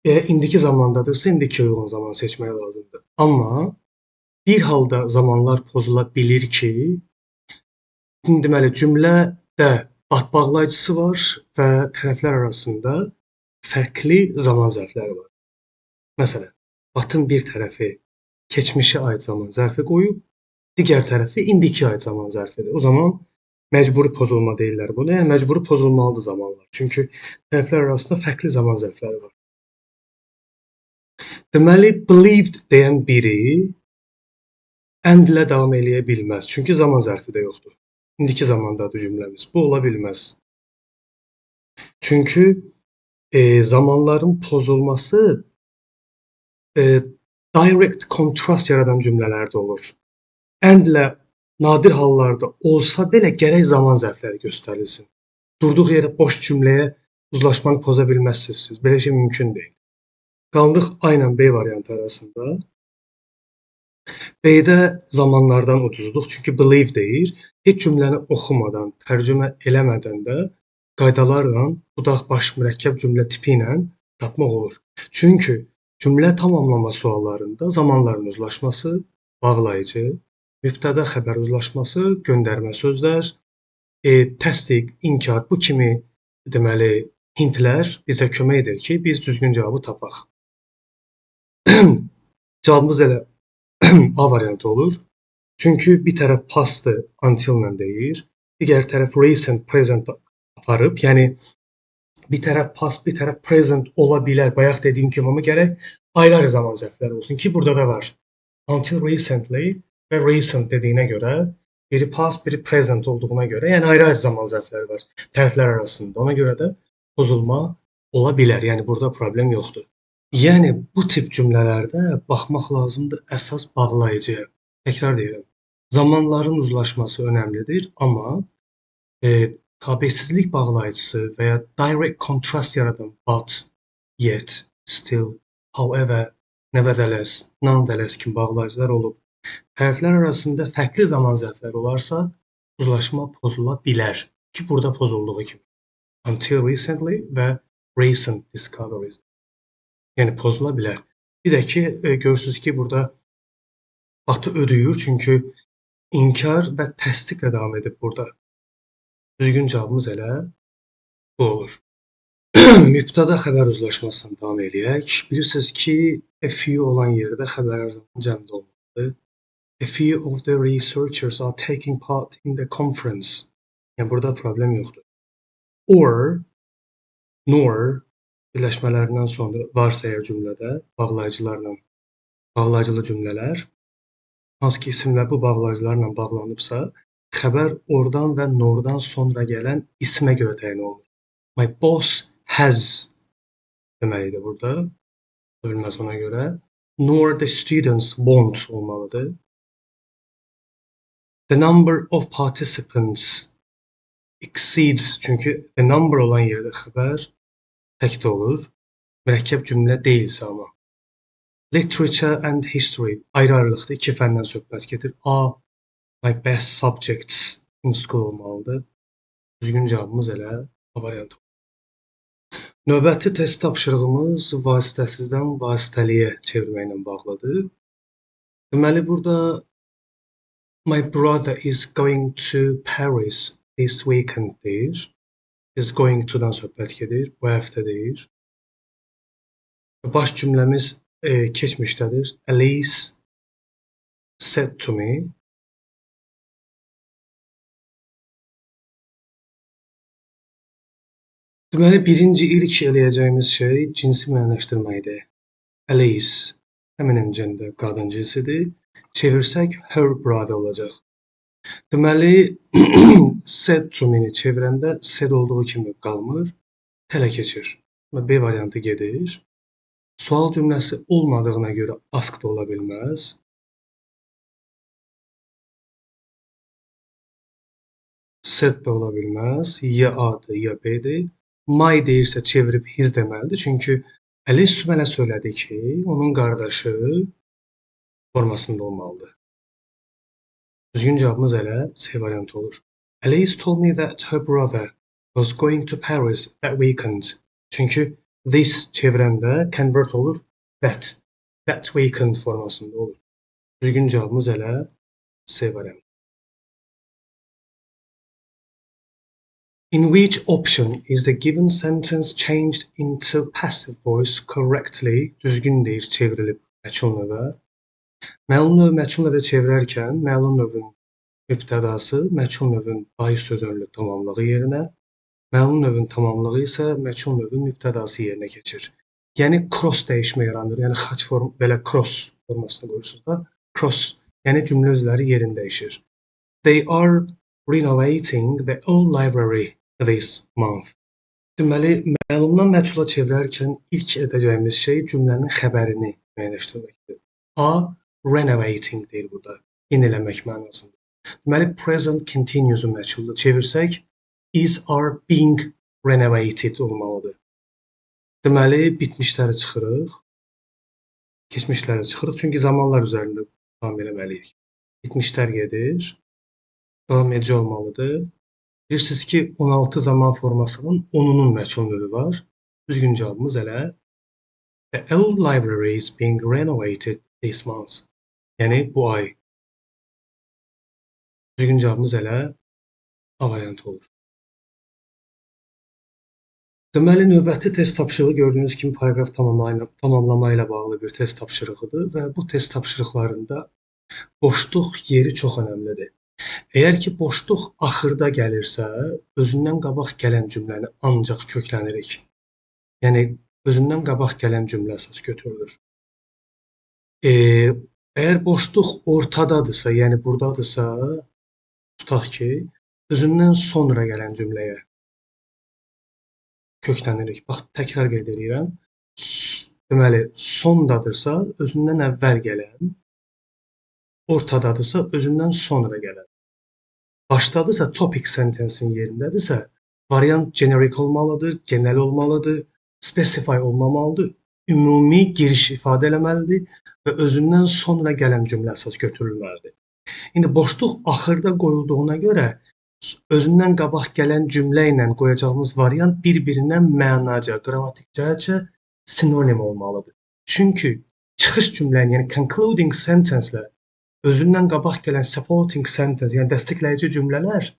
İndiki zamandadırsa, indiki uyğun zaman seçmək lazımdır. Amma bir halda zamanlar pozula bilir ki, deməli, cümlədə but bağlayıcısı var və tərəflər arasında fərqli zaman zərfləri var. Məsələn, but'ın bir tərəfi keçmişə aid zaman zərfi qoyub, digər tərəfi indiki aid zaman zərfidir. O zaman məcburi pozulma deyirlər buna. Yəni, məcburi pozulmalıdır zamanlar. Çünki tərəflər arasında fərqli zaman zərfləri var. Deməli, believed deyən biri and ilə davam eləyə bilməz. Çünki zaman zərfi də yoxdur. İndiki zamandadır cümləmiz. Bu ola bilməz. Çünki zamanların pozulması direct contrast yaradan cümlələrdə olur. And ilə nadir hallarda olsa belə gərək zaman zərfləri göstərilsin. Durduğu yerə boş cümləyə uzlaşmanı poza bilməzsiniz siz. Belə şey mümkün deyil. Qaldıq A ilə B variantı arasında. B-də zamanlardan uduzduq. Çünki believe deyir. Heç cümləni oxumadan, tərcümə eləmədən də qaydalarla budaq baş mürəkkəb cümlə tipi ilə tapmaq olur. Çünki cümlə tamamlama suallarında zamanların uzlaşması, bağlayıcı, mübtəda xəbər uzlaşması, göndərmə sözlər, təsdiq, inkar, bu kimi deməli, hintlər bizə kömək edir ki, biz düzgün cavabı tapaq. Cavabımız elə A variantı olur. Çünki bir tərəf past-ı until ilə deyir, digər tərəf recent, present aparıb. Yəni, bir tərəf past, bir tərəf present ola bilər. Bayaq dediyim kimi, amma gərək ayrı-ayrı zaman zərfləri olsun ki, burada da var. Until recently və recent dediyinə görə, biri past, biri present olduğuna görə, yəni ayrı-ayrı zaman zərfləri var tərəflər arasında. Ona görə də pozulma ola bilər. Yəni, burada problem yoxdur. Yəni, bu tip cümlələrdə baxmaq lazımdır əsas bağlayıcıya. Təkrar deyirəm, zamanların uzlaşması önəmlidir, amma tabesizlik bağlayıcısı və ya direct contrast yaradan but, yet, still, however, nevertheless, nonetheless kimi bağlayıcılar olub. Tərəflər arasında fərqli zaman zərfləri olarsa, uzlaşma pozula bilər ki, burada pozulduğu kimi. Until recently və recent discoveries. Yəni, pozula bilər. Bir də ki, görürsünüz ki, burada batı ödəyir, çünki inkar və təsdiqlə davam edib burada. Düzgün cavabımız elə bu olur. Mübtəda xəbər uzlaşmasını davam eləyək. Bilirsiniz ki, a few olan yerdə xəbər hər zaman cəmdə olmalıdır. A few of the researchers are taking part in the conference. Yəni, burada problem yoxdur. Or, nor birləşmələrindən sonra varsa əgər cümlədə bağlayıcılarla, bağlayıcılı cümlələr, hansı ki isimlər bu bağlayıcılarla bağlanıbsa, xəbər oradan və nordan sonra gələn ismə görə təyin olunur. My boss has deməlidir burada. Bilməz ona görə. Nor the students want olmalıdır. The number of participants exceeds, çünki the number olan yerdə xəbər təkdə olur. Mürəkkəb cümlə deyilsə amma. Literature and history ayrı-ayrılıqda iki fəndən söhbət gedir. A, my best subjects in school olmalıdır. Düzgün cavabımız elə A variantı. Növbəti test tapşırığımız vasitəsizdən vasitəliyə çevirməklə bağlıdır. Deməli, burada my brother is going to Paris this weekend deyir. Is going to-dan söhbət gedir. Bu həftə deyir. Baş cümləmiz keçmişdədir. Alice said to me. Deməli, birinci ilk eləyəcəyimiz şey cinsi müəyyənləşdirməkdir. Alice, həmin gender qadın cinsidir. Çevirsək, her brother olacaq. Deməli, said to me-ni çevirəndə said olduğu kimi qalmır, tələ keçir. B variantı gedir. Sual cümləsi olmadığına görə ask da ola bilməz. Said də ola bilməz. Ya A-dır, ya B-dir. My deyirsə çevirib his deməlidir. Çünki Alice mənə söylədi ki, onun qardaşı formasında olmalıdır. Düzgün cavabımız elə C variantı olur. Alice told me that her brother was going to Paris that weekend. Çünki this çevirəndə convert olur that. That weekend formasında olur. Düzgün cavabımız elə C variantı. In which option is the given sentence changed into passive voice correctly? Düzgün deyir, çevrilib məchul növə. Məlum növ məchul növə çevirərkən məlum növün mübtədası məchul növün by sözünün tamamlığı yerinə, məlum növün tamamlığı isə məchul növün mübtədası yerinə keçir. Yəni cross dəyişmə yaranır. Yəni xaç form belə cross formasını qoyursunuz da. Cross, yəni cümlə özləri yerini dəyişir. They are renovating the old library this month. Deməli, məlumdan məchula çevirərkən ilk edəcəyimiz şey cümlənin xəbərini müəyyənləşdirməkdir. A, renovating deyir burada, yeniləmək mənasında. Deməli, present continuous-u məchulda çevirsək, is, are, being renovated olmalıdır. Deməli, bitmişləri çıxırıq, keçmişləri çıxırıq, çünki zamanlar üzərində davam eləməliyik. Bitmişlər gedir, davam edici olmalıdır. Bilirsiniz ki, 16 zaman formasının 10-unun məchul növü var. Düzgün cavabımız elə the old library is being renovated this month. Yəni, bu ay. Düzgün cavabımız elə A variantı olur. Deməli, növbəti test tapşırığı gördüyünüz kimi paragraf tamamlama ilə bağlı bir test tapşırığıdır və bu test tapşırıqlarında boşluq yeri çox önəmlidir. Əgər ki, boşluq axırda gəlirsə, özündən qabaq gələn cümləni ancaq köklənirik. Yəni, özündən qabaq gələn cümlə əsas götürülür. Əgər boşluq ortadadırsa, yəni buradadırsa, tutaq ki, özündən sonra gələn cümləyə köklənirik. Bax, təkrar qeyd edirəm. Deməli, sondadırsa, özündən əvvəl gələn, ortadadırsa, özündən sonra gələn. Başdadırsa, topic sentence-in yerindədirsə, variant generic olmalıdır, genel olmalıdır, specify olmamalıdır, ümumi giriş ifadə eləməlidir və özündən sonra gələn cümlə əsas götürülməlidir. İndi boşluq axırda qoyulduğuna görə özündən qabaq gələn cümlə ilə qoyacağımız variant bir-birinə mənaca, qrammatik cəhətcə sinonim olmalıdır. Çünki çıxış cümlənin, yəni concluding sentence-lə özündən qabaq gələn supporting sentence, yəni dəstəkləyici cümlələr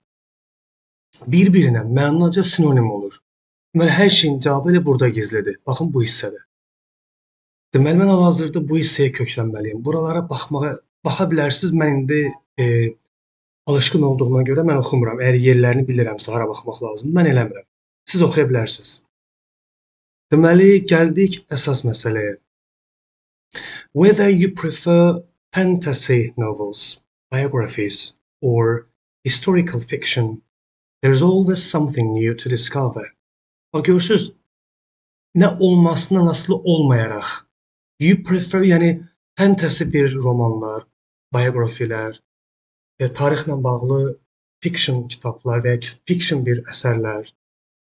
bir-birinə mənaca sinonim olur. Deməli, hər şeyin cavabı elə burada gizlidir. Baxın, bu hissədə. Deməli, mən hal-hazırda bu hissəyə köklənməliyim. Buralara baxa bilərsiniz. Mən indi alışqın olduğuma görə mən oxumuram. Əgər yerlərini bilirəmsə, hara baxmaq lazımdır, mən eləmirəm. Siz oxuya bilərsiniz. Deməli, gəldik əsas məsələyə. Whether you prefer fantasy novels, biographies, or historical fiction, there is always something new to discover. Bax, görürsünüz, nə olmasından asılı olmayaraq, you prefer, yəni fantasy bir romanlar, biografilər, tarixlə bağlı fiction kitablar və ya fiction bir əsərlər,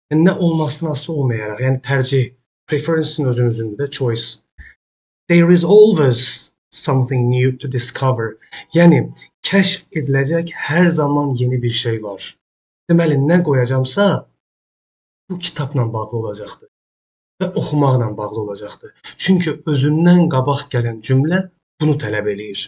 yəni, nə olmasından asılı olmayaraq, yəni tərcih, preference-in özünüzündür də, choice. There is always something new to discover. Yəni, kəşf ediləcək hər zaman yeni bir şey var. Deməli, nə qoyacamsa, bu kitabla bağlı olacaqdır və oxumaqla bağlı olacaqdır. Çünki özündən qabaq gələn cümlə bunu tələb eləyir.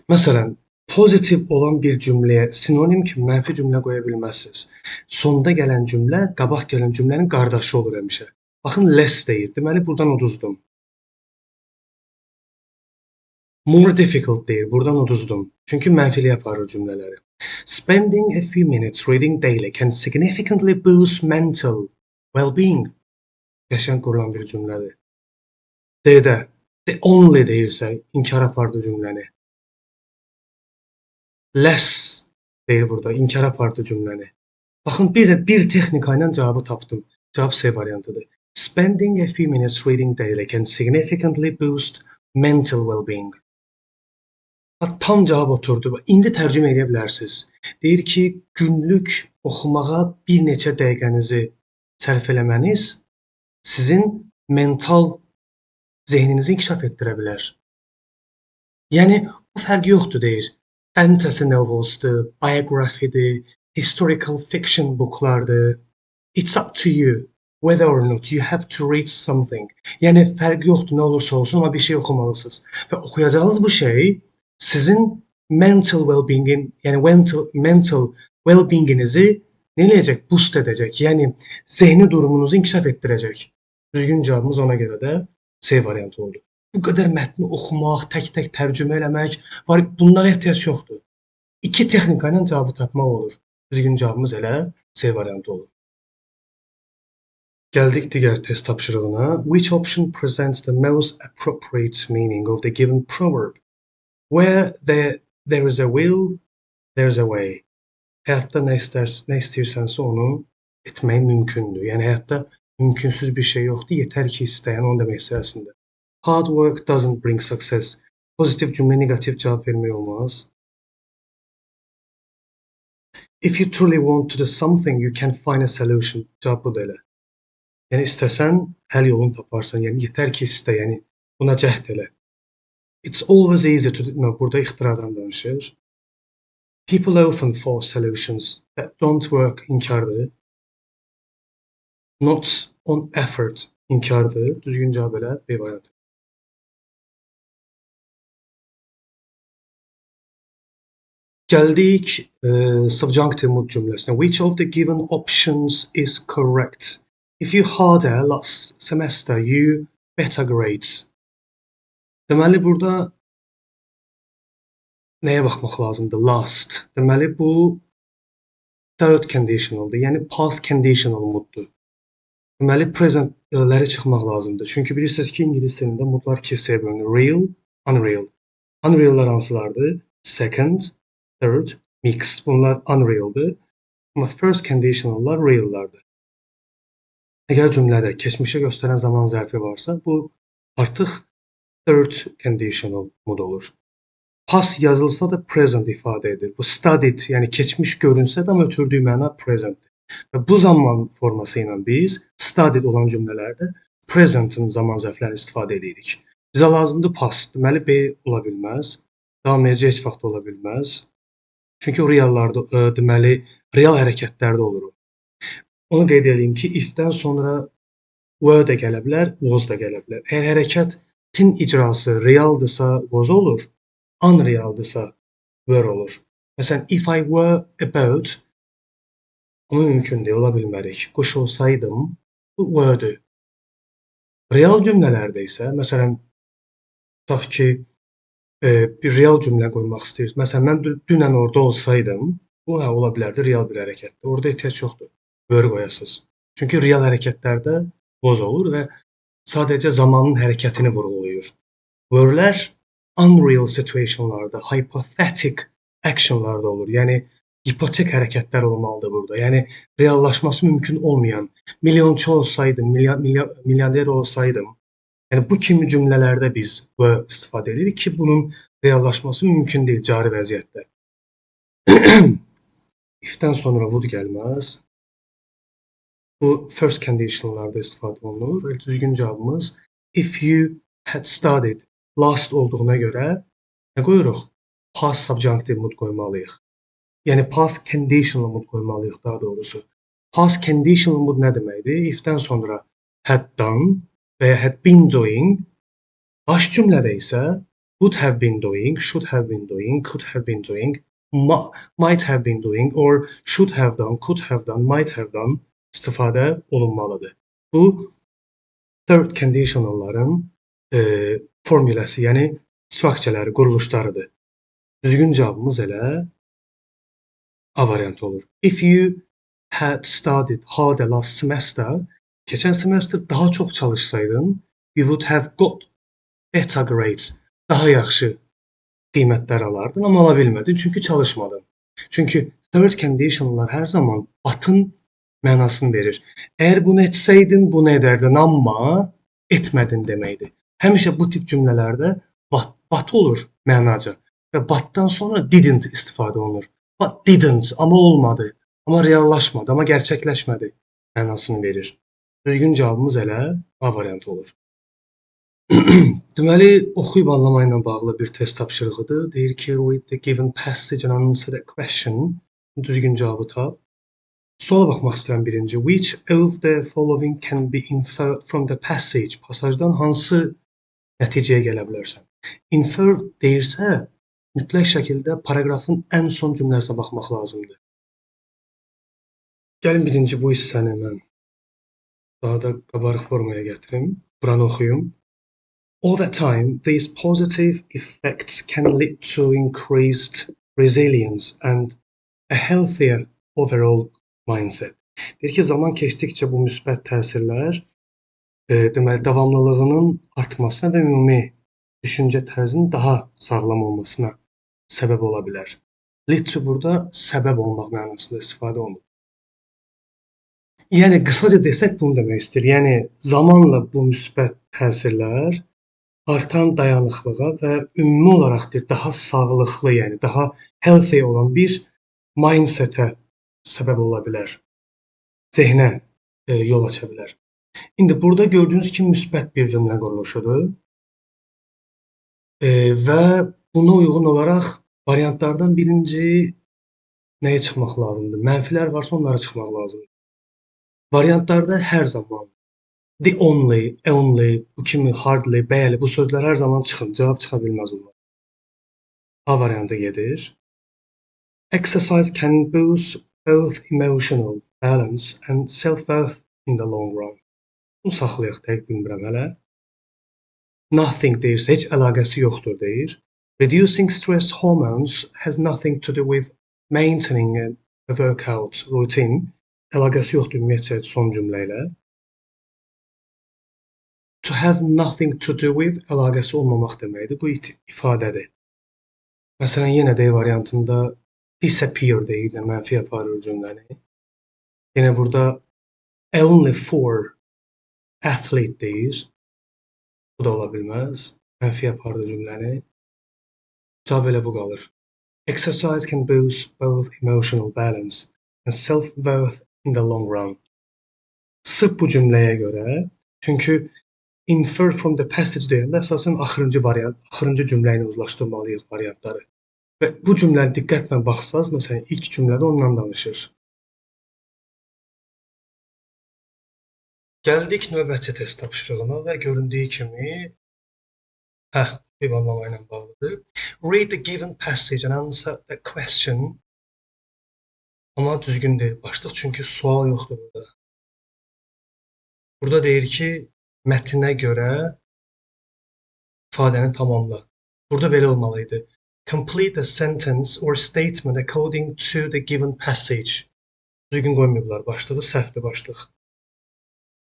Məsələn, pozitiv olan bir cümləyə sinonim kimi mənfi cümlə qoya bilməzsiniz. Sonda gələn cümlə, qabaq gələn cümlənin qardaşı olur həmişə. Baxın, less deyir. Deməli, buradan uduzdum. More difficult deyir. Buradan uduzdum. Çünki mənfiliyə aparır cümlələri. Spending a few minutes reading daily can significantly boost mental well-being. Qəşəng qurulan bir cümlədir. D-də the only deyirsə, inkar apardı cümləni. Less deyir burada, inkar apardı cümləni. Baxın, bir də bir texnika ilə cavabı tapdım. Cavab C variantıdır. Spending a few minutes reading daily can significantly boost mental well-being. Tam cavab oturdu. İndi tərcümə edə bilərsiniz. Deyir ki, günlük oxumağa bir neçə dəqiqənizi sərf eləməniz sizin mental zehninizi inkişaf etdirə bilər. Yəni, bu fərqi yoxdur deyir. Fantasy novels'dır, biography'dir, historical fiction booklardır. It's up to you whether or not you have to read something. Yəni, fərqi yoxdur, nə olursa olsun, amma bir şey oxumalısınız. Və oxuyacağınız bu şey sizin mental well-being'in, yəni mental well-being'inizi nə eləyəcək? Boost edəcək. Yəni, zehni durumunuzu inkişaf etdirəcək. Düzgün cavabımız ona görə də C variantı oldu. Bu qədər mətni oxumaq, tək-tək tərcümə eləmək, var, bunlara ehtiyac yoxdur. İki texnika ilə cavabı tapmaq olur. Düzgün cavabımız elə C variantı olur. Gəldik digər test tapşırığına. Which option presents the most appropriate meaning of the given proverb? Where there is a will, there is a way. Həyatda nə istəyirsənsə onu etmək mümkündür. Yəni, həyatda mümkünsüz bir şey yoxdur. Yetər ki, istəyən, onu demək istəyir əslində. Hard work doesn't bring success. Pozitiv cümlə, negativ cavab vermək olmaz. If you truly want to do something, you can find a solution. Cavab budur elə. Yəni, istəsən, həll yolunu taparsan. Yəni, yetər ki, istə, yəni, buna cəhd elə. It's always easy to... No, burada ixtiradan danışır. People often force solutions that don't work inkardır. Not on effort inkardır. Düzgün cavab elə B variantı. Gəldik subjunctive mood cümləsinə. Which of the given options is correct? If you harder last semester, you better grades. Deməli, burada nəyə baxmaq lazımdır? Last. Deməli, bu third conditionaldır. Yəni, past conditional mooddur. Deməli, presentləri çıxmaq lazımdır. Çünki bilirsiniz ki, ingilis dilində moodlar iki hissəyə bölünür. Real, unreal. Unreallar hansılardır? Second, third, mixed. Bunlar unrealdır. Amma first conditionallar reallardır. Əgər cümlədə keçmişə göstərən zaman zərfi varsa, bu artıq third conditional mod olur. Past yazılsa da present ifadə edir. Bu studied, yəni keçmiş görünsə də, amma ötürdüyü məna presentdir. Və bu zaman forması ilə biz studied olan cümlələrdə presentin zaman zərflərini istifadə edirik. Bizə lazımdır past. Deməli, B ola bilməz. Davam edici heç vaxt ola bilməz. Çünki o reallarda, deməli, real hərəkətlərdə olur o. Onu qeyd edeyim ki, if-dən sonra were də gələ bilər, was da gələ bilər. Əgər hərəkətin icrası realdırsa, was olur, unrealdırsa, were olur. Məsələn, if I were a bird, amma mümkün deyil, ola bilmərik. Quş olsaydım, bu were'dir. Real cümlələrdə isə, məsələn, tutaq ki, bir real cümlə qoymaq istəyirsiniz. Məsələn, mən dünən orada olsaydım, bu ola bilərdi, real bir hərəkətdir. Orada ehtiyac yoxdur, were qoyasınız. Çünki real hərəkətlərdə was olur və sadəcə zamanın hərəkətini vurğulayır. Were'lər unreal situationlarda, hypothetic actionlarda olur. Yəni, hipotek hərəkətlər olmalıdır burada. Yəni, reallaşması mümkün olmayan, milyonçu olsaydım, milyarder olsaydım, yəni bu kimi cümlələrdə biz were istifadə edirik ki, bunun reallaşması mümkün deyil cari vəziyyətdə. If-dən sonra would gəlməz. Bu first conditionlarda istifadə olunur. Elə düzgün cavabımız if you had studied last olduğuna görə nə qoyuruq? Past subjunctive mood qoymalıyıq. Yəni past conditional mood qoymalıyıq daha doğrusu. Past conditional mood nə deməkdir? If-dən sonra had done və ya had been doing, baş cümlədə isə would have been doing, should have been doing, could have been doing, might have been doing or should have done, could have done, might have done istifadə olunmalıdır. Bu third conditionalların formuləsi, yəni structure-ləri, quruluşlarıdır. Düzgün cavabımız elə A variantı olur. If you had studied harder last semester, keçən semestr daha çox çalışsaydın, you would have got better grades. Daha yaxşı qiymətlər alardın, amma ala bilmədin, çünki çalışmadın. Çünki third conditionallar hər zaman but'ın mənasını verir. Əgər bunu etsəydin, bunu edərdin, amma etmədin deməkdir. Həmişə bu tip cümlələrdə but olur mənaca və but'dan sonra didn't istifadə olunur. But didn't, amma olmadı, amma reallaşmadı, amma gerçəkləşmədi mənasını verir. Düzgün cavabımız elə A variantı olur. Deməli, oxuyub anlama ilə bağlı bir test tapşırığıdır. Deyir ki, read the given passage and answer the question. Düzgün cavabı tap. Suala baxmaq istəyirəm birinci. Which of the following can be inferred from the passage? Pasajdan hansı nəticəyə gələ bilərsən? Infer deyirsə, mütləq şəkildə paraqrafın ən son cümləsinə baxmaq lazımdır. Gəlin birinci bu hissəni mən daha da qabarıq formaya gətirim. Buranı oxuyum. Over time, these positive effects can lead to increased resilience and a healthier overall mindset. Deyir ki, zaman keçdikcə bu müsbət təsirlər deməli davamlılığının artmasına və ümumi düşüncə tərzinin daha sağlam olmasına səbəb ola bilər. Lead to burada səbəb olmaq mənasında istifadə olunur. Yəni qısaca desək bunu demək istəyir. Yəni zamanla bu müsbət təsirlər artan dayanıqlığa və ümumi olaraq deyir, daha sağlıqlı, yəni daha healthy olan bir mindsetə səbəb ola bilər. Zehnə yol aça bilər. İndi burada gördüyünüz kimi müsbət bir cümlə quruluşudur. Və buna uyğun olaraq variantlardan birinci nəyə çıxmaq lazımdır? Mənfilər varsa onlara çıxmaq lazımdır. Variantlarda hər zaman the only, only, bu kimi hardly, bəli, bu sözlər hər zaman çıxın, cavab çıxa bilməz onlar. A variantı gedir. Exercise can boost both emotional balance and self-worth in the long run. Bunu saxlayaq, dəqiq bilmirəm hələ. Nothing deyirsə, heç əlaqəsi yoxdur deyir. Reducing stress hormones has nothing to do with maintaining a workout routine. Əlaqəsi yoxdur ümumiyyətcə son cümlə ilə. To have nothing to do with əlaqəsi olmamaq deməkdir. Bu ifadədir. Məsələn, yenə D variantında disappear deyir, yəni mənfi aparır cümləni. Yenə burada only for athlete deyir. Bu da ola bilməz. Mənfi apardı cümləni. Cavab elə bu qalır. Exercise can boost both emotional balance and self-worth in the long run. Sırf bu cümləyə görə, çünki infer from the passage deyəndə əsasən axırıncı variant, axırıncı cümlə ilə uzlaşdırmalıyıq variantları. Və bu cümləni diqqətlə baxsaz, məsələn, ilk cümlədə ondan danışır. Gəldik növbəti test tapşırığına və göründüyü kimi, oxuyub anlama ilə bağlıdır. Read the given passage and answer the question. Amma düzgün deyil başlıq, çünki sual yoxdur burada. Burada deyir ki, mətnə görə ifadəni tamamla. Burada belə olmalı idi. Complete a sentence or statement according to the given passage. Düzgün qoymayıblar başlığı, səhvdir başlıq.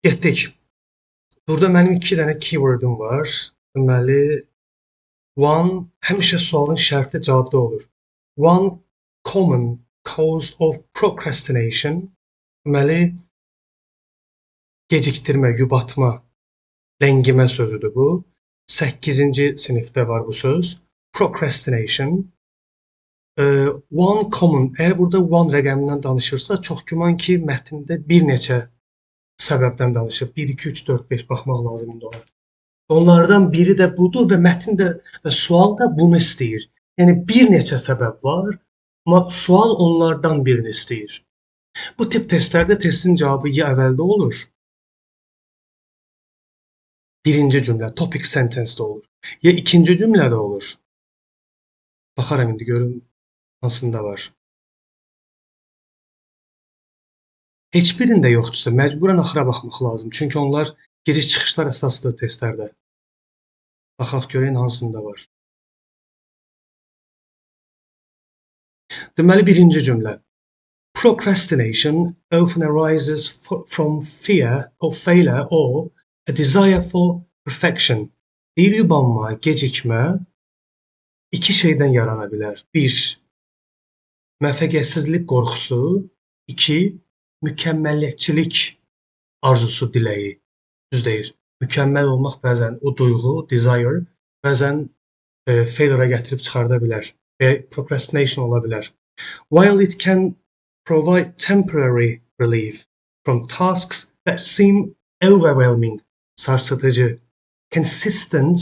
Getdik. Burada mənim 2 dənə keyword'um var. Deməli, one, həmişə sualın şərti cavabda olur. One common cause of procrastination, deməli, gecikdirmə, yubatma, ləngimə sözüdür bu. 8-ci sinifdə var bu söz. Procrastination. One common, əgər burada one rəqəmindən danışırsa, çox güman ki, mətndə bir neçə səbəbdən danışır. 1, 2, 3, 4, 5 baxmaq lazımdır ona. Onlardan biri də budur və mətn də və sual da bunu istəyir. Yəni bir neçə səbəb var, amma sual onlardan birini istəyir. Bu tip testlərdə testin cavabı ya əvvəldə olur, birinci cümlə, topic sentence-də olur, ya ikinci cümlədə olur. Baxaram indi görüm hansında var. Heç birində yoxdursa, məcburən axıra baxmaq lazım. Çünki onlar giriş-çıxışlar əsasdır testlərdə. Baxaq görək hansında var. Deməli, birinci cümlə. Procrastination often arises from fear of failure or a desire for perfection. Deyir, yubanma, gecikmə iki şeydən yarana bilər. Bir, müvəffəqiyyətsizlik qorxusu. İki, mükəmməliyyətçilik arzusu, diləyi. Düz deyir. Mükəmməl olmaq bəzən o duyğu, desire, bəzən failure'a gətirib çıxarda bilər və procrastination ola bilər. While it can provide temporary relief from tasks that seem overwhelming, sarsıdıcı, consistent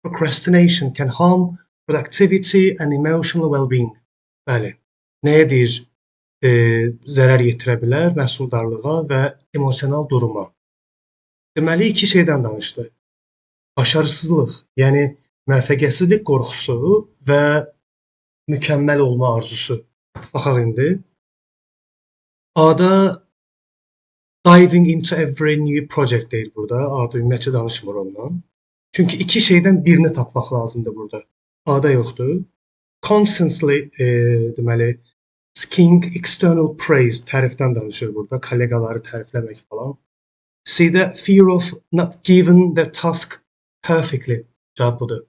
procrastination can harm productivity and emotional well-being. Bəli, nəyə deyir? Zərər yetirə bilər məhsuldarlığa və emosional duruma. Deməli, iki şeydən danışdı. Başarısızlıq, yəni müvəffəqiyyətsizlik qorxusu və mükəmməl olma arzusu. Baxaq indi. A-da diving into every new project deyir burada. A-da ümumiyyətcə danışmır ondan. Çünki iki şeydən birini tapmaq lazımdır burada. A-da yoxdur. Constantly, deməli, seeking external praise, tərifdən danışır burada. Kolleqaları tərifləmək falan. C-də fear of not given the task perfectly. Cavab budur.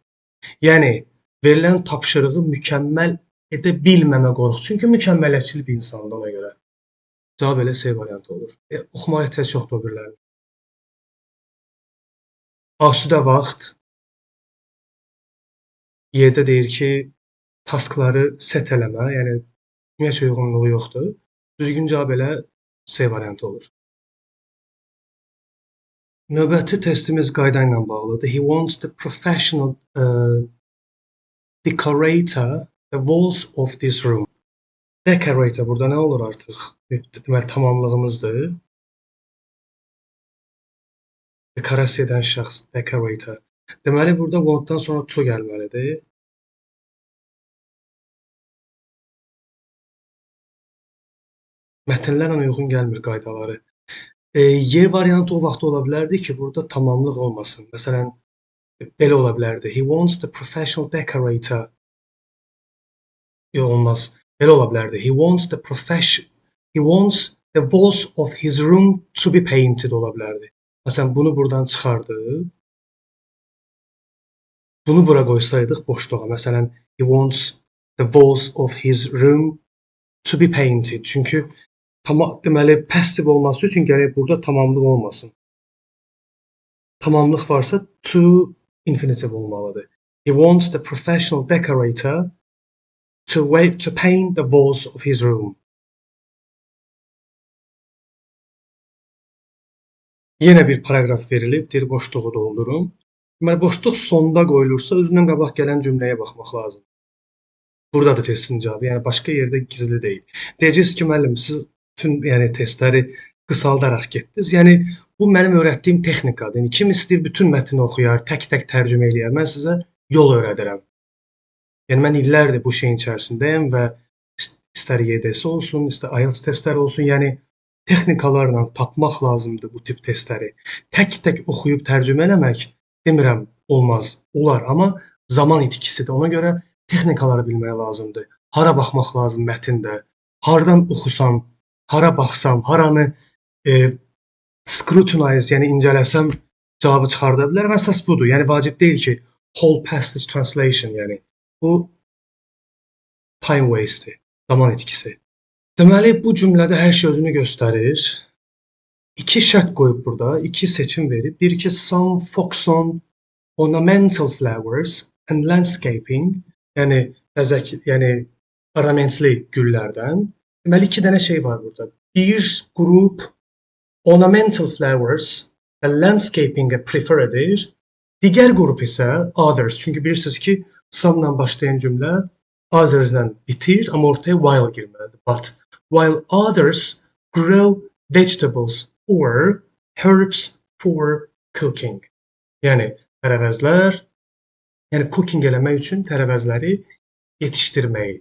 Yəni, verilən tapşırığı mükəmməl edə bilməmə qorxusu. Çünki mükəmməliyyətçil bir insandır ona görə. Cavab elə C variantı olur. Oxumağa ehtiyac yoxdur o birilərinin. Asudə vaxt. Y-də deyir ki, taskları set eləmə, yəni ümumiyyətcə uyğunluğu yoxdur. Düzgün cavab elə C variantı olur. Növbəti testimiz qayda ilə bağlıdır. He wants the professional decorator the walls of this room. Decorator burada nə olur artıq? Deməli, tamamlığımızdır. Dekorasiya edən şəxs, decorator. Deməli, burada want'dan sonra to gəlməlidir. Mətnlərlə uyğun gəlmir qaydaları. Y variantı o vaxt ola bilərdi ki, burada tamamlıq olmasın. Məsələn, belə ola bilərdi. He wants the professional decorator. Yox, olmaz. Belə ola bilərdi. He wants the profession. He wants the walls of his room to be painted ola bilərdi. Məsələn, bunu buradan çıxardıb, bunu bura qoysaydıq boşluğa. Məsələn, he wants the walls of his room to be painted. Çünki deməli, passive olması üçün gərək burada tamamlıq olmasın. Tamamlıq varsa to infinitive olmalıdır. He wants the professional decorator to paint the walls of his room. Yenə bir paragraf verilib, deyir boşluğu doldurun. Deməli, boşluq sonda qoyulursa, özündən qabaq gələn cümləyə baxmaq lazım. Buradadır testin cavabı, yəni başqa yerdə gizli deyil. Deyəcəksiniz ki, müəllim, siz bütün testləri qısaldaraq getdiniz. Yəni, bu mənim öyrətdiyim texnikadır. Yəni, kim istəyir bütün mətni oxuyar, tək-tək tərcümə eləyər. Mən sizə yol öyrədirəm. Yəni, mən illərdir bu şeyin içərisindəyəm və istər YDS olsun, istər IELTS testləri olsun, yəni texnikalarla tapmaq lazımdır bu tip testləri. Tək-tək oxuyub tərcümə eləmək, demirəm, olmaz, olar, amma zaman itkisidir. Ona görə texnikaları bilmək lazımdır. Hara baxmaq lazım mətndə, hardan oxusam, hara baxsam, haranı scrutinize, yəni incələsəm cavabı çıxarda bilərəm. Əsas budur. Yəni vacib deyil ki, whole passage translation, yəni bu time waste-dir, zaman itkisi. Deməli, bu cümlədə hər şey özünü göstərir. İki şərt qoyub burada, iki seçim verib. Deyir ki, some focus on ornamental flowers and landscaping, yəni bəzək, yəni ornamentli güllərdən. Deməli, iki dənə şey var burada. Bir qrup ornamental flowers və landscaping-ə prefer edir. Digər qrup isə others. Çünki bilirsiniz ki, some-la başlayan cümlə Others'la bitir, amma ortaya while girməlidir. But while others grow vegetables or herbs for cooking. Yəni tərəvəzlər, yəni cooking eləmək üçün tərəvəzləri yetişdirməyi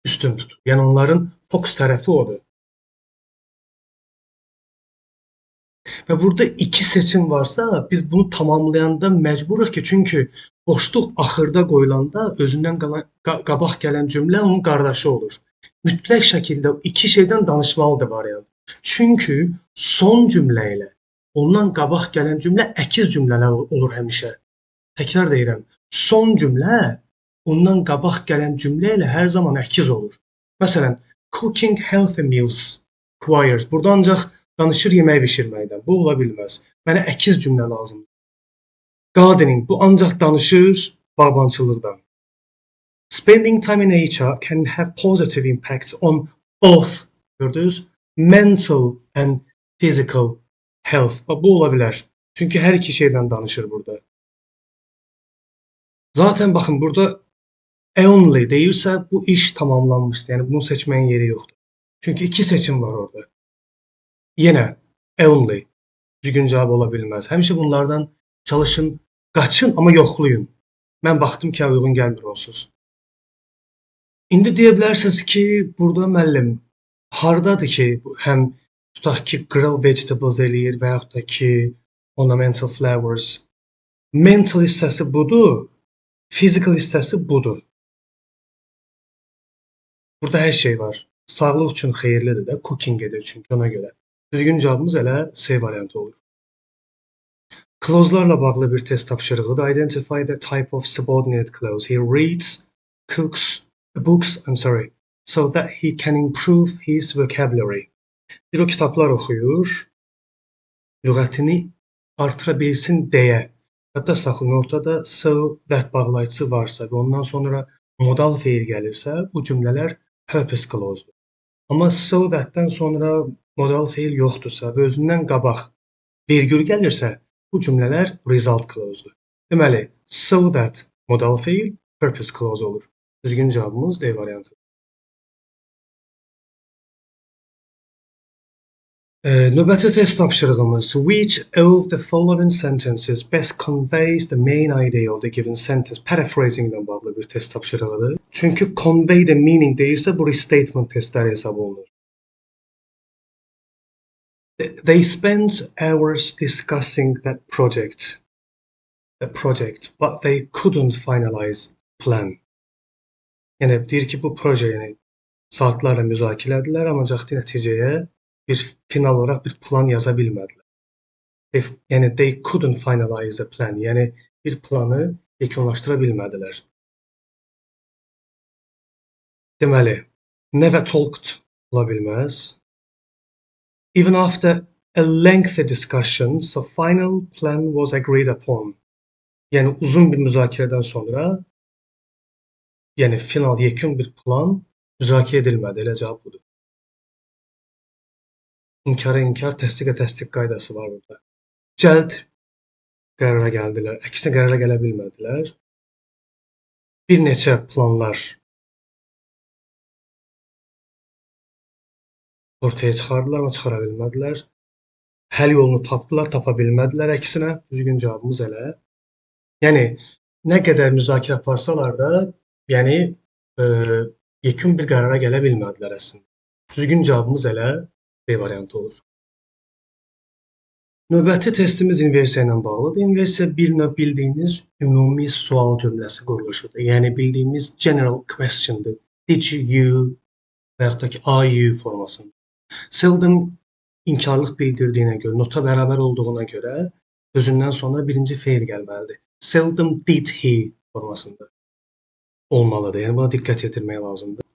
üstün tutur. Yəni onların fokus tərəfi odur. Və burada iki seçim varsa, biz bunu tamamlayanda məcburuq ki, çünki boşluq axırda qoyulanda özündən qabaq gələn cümlə onun qardaşı olur. Mütləq şəkildə iki şeydən danışmalıdır variant. Çünki son cümlə ilə ondan qabaq gələn cümlə əkiz cümlələr olur həmişə. Təkrar deyirəm, son cümlə ondan qabaq gələn cümlə ilə hər zaman əkiz olur. Məsələn, cooking healthy meals requires. Burada ancaq danışır yemək bişirməkdən. Bu ola bilməz. Mənə əkiz cümlə lazımdır. Gardening, bu ancaq danışır bağbançılıqdan. Spending time in nature can have positive impacts on both, gördünüz, mental and physical health. Bax, bu ola bilər. Çünki hər iki şeydən danışır burada. Zaten baxın, burada only deyirsə, bu iş tamamlanmışdır. Yəni, bunu seçməyin yeri yoxdur. Çünki iki seçim var orada. Yenə only düzgün cavab ola bilməz. Həmişə bunlardan çalışın, qaçın, amma yoxlayın. Mən baxdım ki, uyğun gəlmir onsuz. İndi deyə bilərsiniz ki, burada müəllim hardadır ki, həm tutaq ki, grow vegetables eləyir və yaxud da ki, ornamental flowers. Mental hissəsi budur, physical hissəsi budur. Burada hər şey var. Sağlıq üçün xeyirlidir də, cooking edir çünki ona görə. Düzgün cavabımız elə C variantı olur. Clause'larla bağlı bir test tapşırığıdır. Identify the type of subordinate clause. He reads, cooks, books, I'm sorry, so that he can improve his vocabulary. Bir o kitablar oxuyur, lüğətini artıra bilsin deyə. Hətta saxlayın, ortada so that bağlayıcısı varsa və ondan sonra modal feil gəlirsə, bu cümlələr purpose clause'dur. Amma so that'dən sonra modal feil yoxdursa və özündən qabaq virgül gəlirsə, bu cümlələr result clause'dur. Deməli, so that modal feil purpose clause olur. Düzgün cavabımız D variantı. Növbəti test tapşırığımız. Which of the following sentences best conveys the main idea of the given sentence? Paraphrasing ilə bağlı bir test tapşırığıdır. Çünki convey the meaning deyirsə, bu restatement testləri hesab olunur. They spent hours discussing that project, but they couldn't finalize plan. Yəni, deyir ki, bu proje yəni, saatlarla müzakirə edilər, ancaq nəticəyə bir final olaraq bir plan yaza bilmədilər. Yəni, they couldn't finalize a plan. Yəni, bir planı yekunlaşdıra bilmədilər. Deməli, never talked ola bilməz. Even after a lengthy discussion, so final plan was agreed upon. Yəni, uzun bir müzakirədən sonra, yəni final, yekun bir plan müzakirə edilmədi. Elə cavab budur. İnkara inkar, təsdiqə təsdiq qaydası var burada. Cəld qərara gəldilər. Əksinə qərara gələ bilmədilər. Bir neçə planlar ortaya çıxardılar, amma çıxara bilmədilər. Həll yolunu tapdılar, tapa bilmədilər əksinə. Düzgün cavabımız elə. Yəni, nə qədər müzakirə aparsalar da, yəni, yekun bir qərara gələ bilmədilər əslində. Düzgün cavabımız elə B variantı olur. Növbəti testimiz inversiya ilə bağlıdır. İnversiya bir növ bildiyiniz ümumi sual cümləsi quruluşudur. Yəni, bildiyimiz general question'dır. Did you və yaxud da ki, are you formasında. Seldom inkarlıq bildirdiyinə görə, nota bərabər olduğuna görə özündən sonra birinci feil gəlməlidir. Seldom did he formasında olmalıdır. Yəni, buna diqqət yetirmək lazımdır.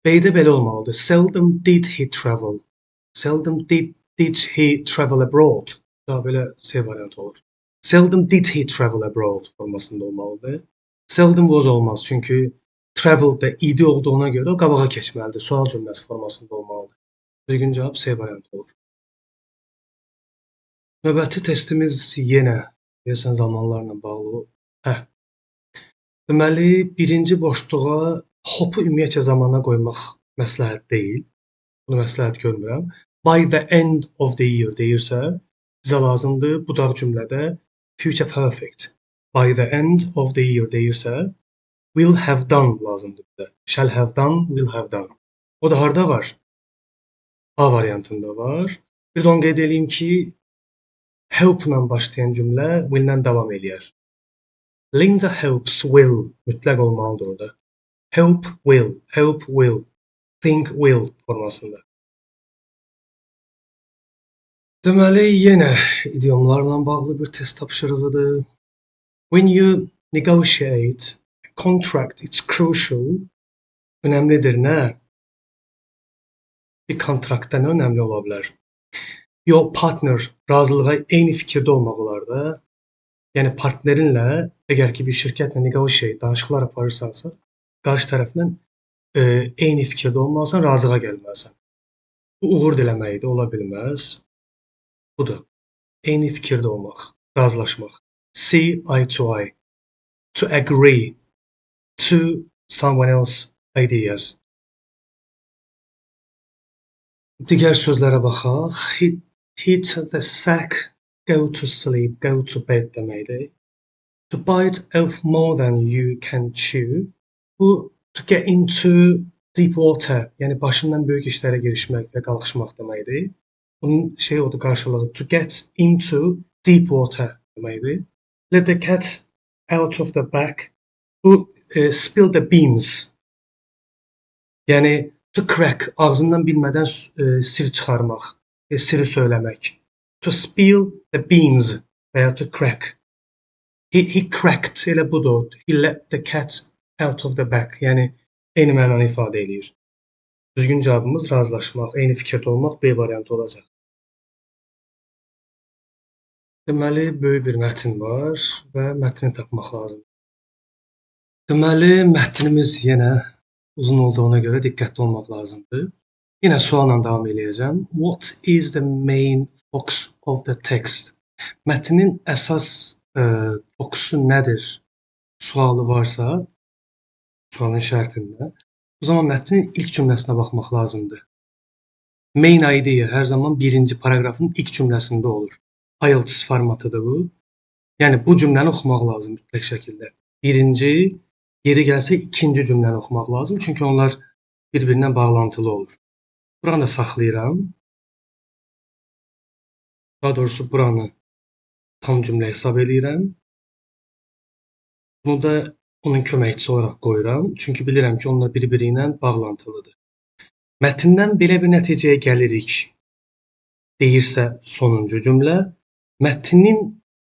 B-də belə olmalıdır. Seldom did he travel. Seldom did he travel abroad. Daha belə C variantı olur. Seldom did he travel abroad formasında olmalıdır. Seldom was olmaz. Çünki travel də idi olduğuna görə o qabağa keçməlidir. Sual cümləsi formasında olmalıdır. Düzgün cavab C variantı olur. Növbəti testimiz yenə deyəsən zamanlarla bağlı. Deməli, birinci boşluğa Hope-u ümumiyyətcə zamana qoymaq məsləhət deyil. Bunu məsləhət görmürəm. By the end of the year deyirsə, bizə lazımdır budaq cümlədə future perfect. By the end of the year deyirsə, will have done lazımdır bizə. Shall have done, will have done. O da harda var? A variantında var. Bir də onu qeyd edeyim ki, help-la başlayan cümlə will-lə davam eləyər. Linda hopes will mütləq olmalıdır orada. Hope will, hope will, think will formasında. Deməli, yenə idiomlarla bağlı bir test tapşırığıdır. When you negotiate a contract, it's crucial. Önəmlidir nə? Bir kontraktda nə önəmli ola bilər? Your partner, razılığa eyni fikirdə olmaq olar da. Yəni partnerinlə, əgər ki bir şirkətlə negotiate, danışıqlar aparırsansa, qarşı tərəflə eyni fikirdə olmalısan, razılığa gəlməlisən. Bu uğur diləməkdir, ola bilməz. Budur. Eyni fikirdə olmaq, razılaşmaq. See eye to eye. To agree to someone else's ideas. Digər sözlərə baxaq. Hit the sack, go to sleep, go to bed deməkdir. To bite off more than you can chew. Bu, to get into deep water, yəni başından böyük işlərə girişmək və qalxışmaq deməkdir. Bunun şey odur qarşılığı, to get into deep water deməkdir. Let the cat out of the bag. Bu, spill the beans. Yəni, to crack, ağzından bilmədən sir çıxarmaq, siri söyləmək. To spill the beans və ya to crack. He cracked, elə budur. He let the cat out of the bag. Yəni, eyni mənanı ifadə eləyir. Düzgün cavabımız razılaşmaq, eyni fikirdə olmaq B variantı olacaq. Deməli, böyük bir mətn var və mətni tapmaq lazımdır. Deməli, mətnimiz yenə uzun olduğuna görə diqqətli olmaq lazımdır. Yenə sualla davam eləyəcəm. What is the main focus of the text? Mətnin əsas fokusu nədir? Sualı varsa, sualın şərtində, o zaman mətnin ilk cümləsinə baxmaq lazımdır. Main idea hər zaman birinci paragrafın ilk cümləsində olur. IELTS formatıdır bu. Yəni, bu cümləni oxumaq lazım mütləq şəkildə. Birinci, yeri gəlsə ikinci cümləni oxumaq lazım. Çünki onlar bir-birindən bağlantılı olur. Buranı da saxlayıram. Daha doğrusu buranı tam cümlə hesab eləyirəm. Bunu da onun köməkçisi olaraq qoyuram. Çünki bilirəm ki, onlar bir-biri ilə bağlantılıdır. Mətndən belə bir nəticəyə gəlirik deyirsə sonuncu cümlə, mətnin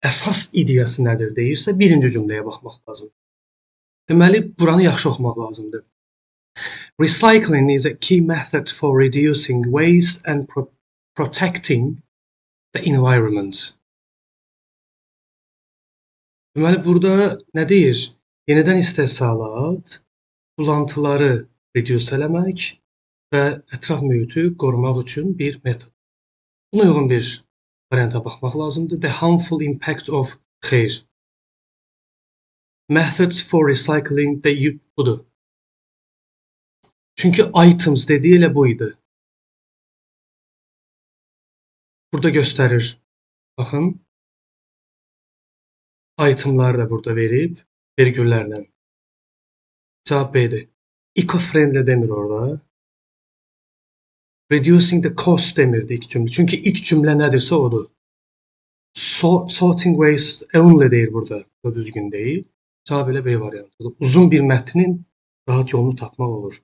əsas ideyası nədir deyirsə birinci cümləyə baxmaq lazımdır. Deməli, buranı yaxşı oxumaq lazımdır. Recycling is a key method for reducing waste and protecting the environment. Deməli, burada nə deyir? Yenidən istehsalat, bulantıları reduce eləmək və ətraf mühiti qorumaq üçün bir metod. Buna uyğun bir varianta baxmaq lazımdır. The harmful impact of xeyr. Methods for recycling the budur. Çünki items dediyi elə bu idi. Burada göstərir. Baxın. Itemları da burada verib vergüllərlə. Cavab B-dir. Eco-friendly demir orada. Reducing the cost demirdi ilk cümlə. Çünki ilk cümlə nədirsə odur. Sorting waste only deyir burada. Bu düzgün deyil. Cavab elə B variantıdır. Uzun bir mətnin rahat yolunu tapmaq olur.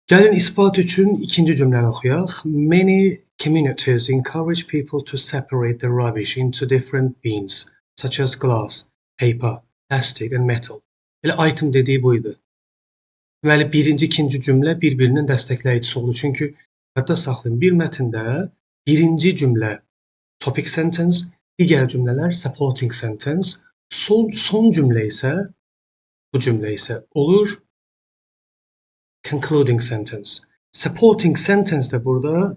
Gəlin isbat üçün ikinci cümləni oxuyaq. Many communities encourage people to separate the rubbish into different bins, such as glass, paper, plastic and metal. Elə item dediyi bu idi. Deməli, birinci, ikinci cümlə bir-birinin dəstəkləyicisi oldu. Çünki hətta saxlayın, bir mətndə birinci cümlə topic sentence, digər cümlələr supporting sentence, son cümlə isə, bu cümlə isə olur concluding sentence. Supporting sentence də burada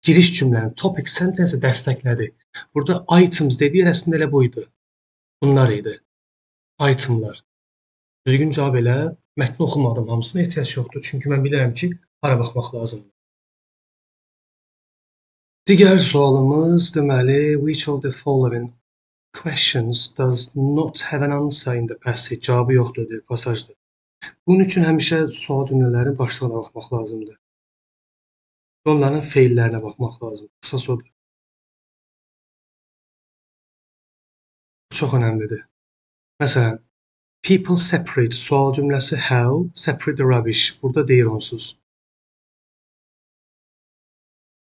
giriş cümləni, topic sentence-i dəstəklədi. Burada items dediyi əslində elə bu idi. Bunlar idi. Itemlar. Düzgün cavab elə mətni oxumadım hamısına ehtiyac yoxdur. Çünki mən bilirəm ki, hara baxmaq lazımdır. Digər sualımız deməli, which of the following questions does not have an answer in the passage? Cavabı yoxdur, deyir, pasajda. Bunun üçün həmişə sual cümlələrin başlığına baxmaq lazımdır. Onların feillərinə baxmaq lazımdır. Qısası odur. Bu çox önəmlidir. Məsələn, people separate sual cümləsi how separate the rubbish. Burada deyir onsuz.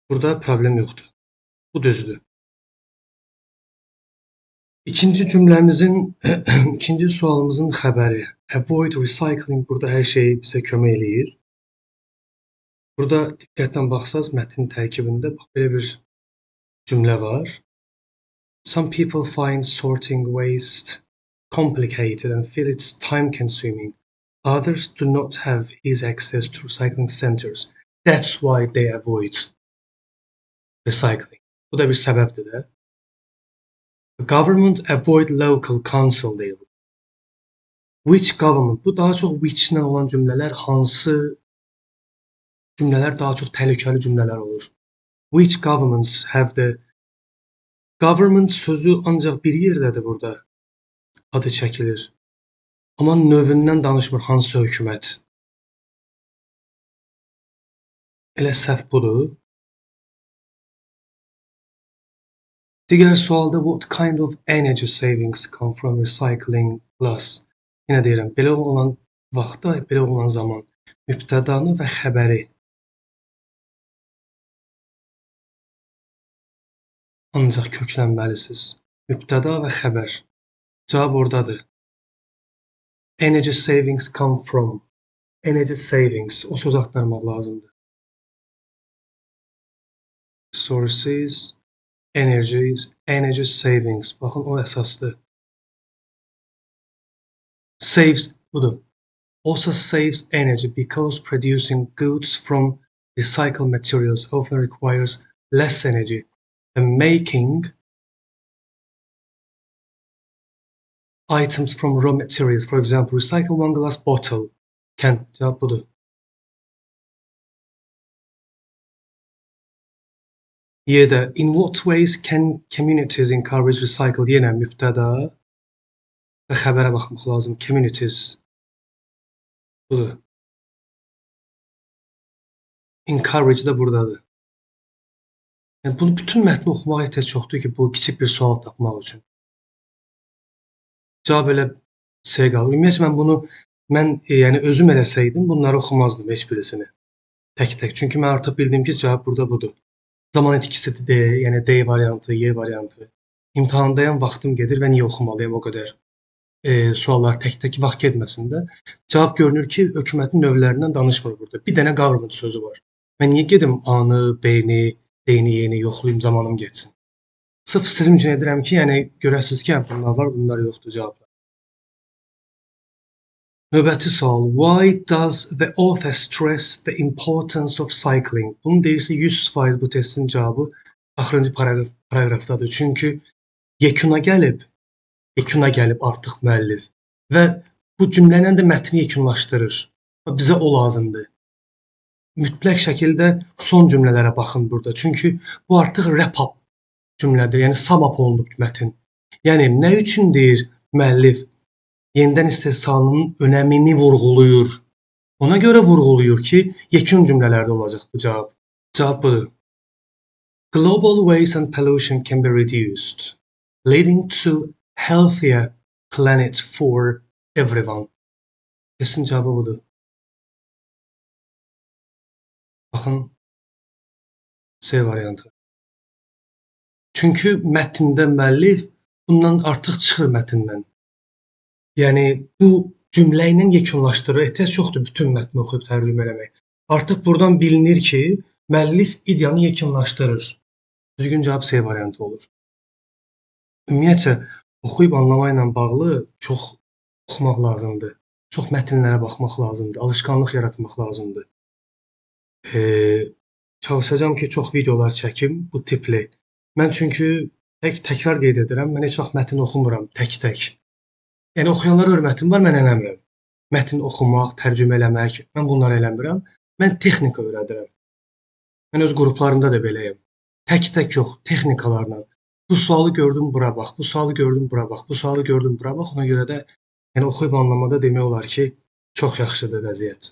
Burada problem yoxdur. Bu düzdür. İkinci cümləmizin, ikinci sualımızın xəbəri. Avoid recycling burada hər şey bizə kömək eləyir. Burada diqqətlə baxsaz mətin tərkibində bax belə bir cümlə var. Some people find sorting waste complicated and feel it's time consuming. Others do not have easy access to recycling centers. That's why they avoid recycling. Bu da bir səbəbdir də. The government avoid local council deyir. Which government? Bu daha çox which-lə olan cümlələr hansı cümlələr daha çox təhlükəli cümlələr olur. Which governments have the government sözü ancaq bir yerdədir burada. Adı çəkilir. Amma növündən danışmır hansı hökumət. Elə səhv budur. Digər sualda what kind of energy savings come from recycling glass? Yenə deyirəm, belə olan vaxtda, belə olan zaman mübtədanı və xəbəri ancaq köklənməlisiniz. Mübtəda və xəbər. Cavab oradadır. Energy savings come from. Energy savings. O sözü axtarmaq lazımdır. Sources, energies, energy savings. Baxın, o əsasdır. Saves budur. Also saves energy because producing goods from recycled materials often requires less energy than making items from raw materials. For example, recycle one glass bottle can. Cavab budur. Y-də in what ways can communities encourage recycle? Yenə mübtəda və xəbərə baxmaq lazım. Communities budur. Encourage də buradadır. Yəni bunu bütün mətni oxumağa ehtiyac yoxdur ki, bu kiçik bir sual tapmaq üçün. Cavab elə C qalır. Ümumiyyətcə mən bunu yəni özüm eləsəydim bunları oxumazdım heç birisini. Tək-tək. Çünki mən artıq bildim ki, cavab burada budur. Zaman etkisi D, yəni D variantı, Y variantı. İmtahandayam, vaxtım gedir və niyə oxumalıyam o qədər suallar tək-tək vaxt getməsin də. Cavab görünür ki, hökumətin növlərindən danışmır burada. Bir dənə government sözü var. Mən niyə gedim A-nı, B-ni, D-ni, Y-ni yoxlayım, zamanım getsin. Sırf sizin üçün edirəm ki, yəni görəsiniz ki, bunlar var, bunlar yoxdur cavablar. Növbəti sual. Why does the author stress the importance of cycling? Bunu deyirsə 100% bu testin cavabı axırıncı paragrafdadır. Çünki yekuna gəlib artıq müəllif və bu cümlə ilə də mətni yekunlaşdırır. Bizə o lazımdır. Mütləq şəkildə son cümlələrə baxın burada. Çünki bu artıq wrap-up cümlədir. Yəni sum up olunub mətin. Yəni nə üçün deyir müəllif yenidən istehsalının önəmini vurğuluyur. Ona görə vurğuluyur ki, yekun cümlələrdə olacaq bu cavab. Cavab budur. Global waste and pollution can be reduced, leading to healthier planet for everyone. Kesin cavabı budur. Baxın, C variantı. Çünki mətndə müəllif bundan artıq çıxır mətndən. Yəni bu cümlə ilə yekunlaşdırır. Ehtiyac yoxdur bütün mətni oxuyub tərcümə eləmək. Artıq buradan bilinir ki, müəllif ideyanı yekunlaşdırır. Düzgün cavab C variantı olur. Ümumiyyətcə, oxuyub anlama ilə bağlı çox oxumaq lazımdır. Çox mətnlərə baxmaq lazımdır. Alışqanlıq yaratmaq lazımdır. Çalışacağam ki, çox videolar çəkim bu tipli. Mən çünki təkrar qeyd edirəm, mən heç vaxt mətn oxumuram tək-tək. Yəni oxuyanlara hörmətim var, mən eləmirəm. Mətn oxumaq, tərcümə eləmək, mən bunları eləmirəm. Mən texnika öyrədirəm. Mən öz qruplarımda da beləyəm. Tək-tək yox, texnikalarla. Bu sualı gördüm, bura bax, bu sualı gördüm, bura bax, bu sualı gördüm, bura bax. Ona görə də yəni oxuyub anlamada demək olar ki, çox yaxşıdır vəziyyət.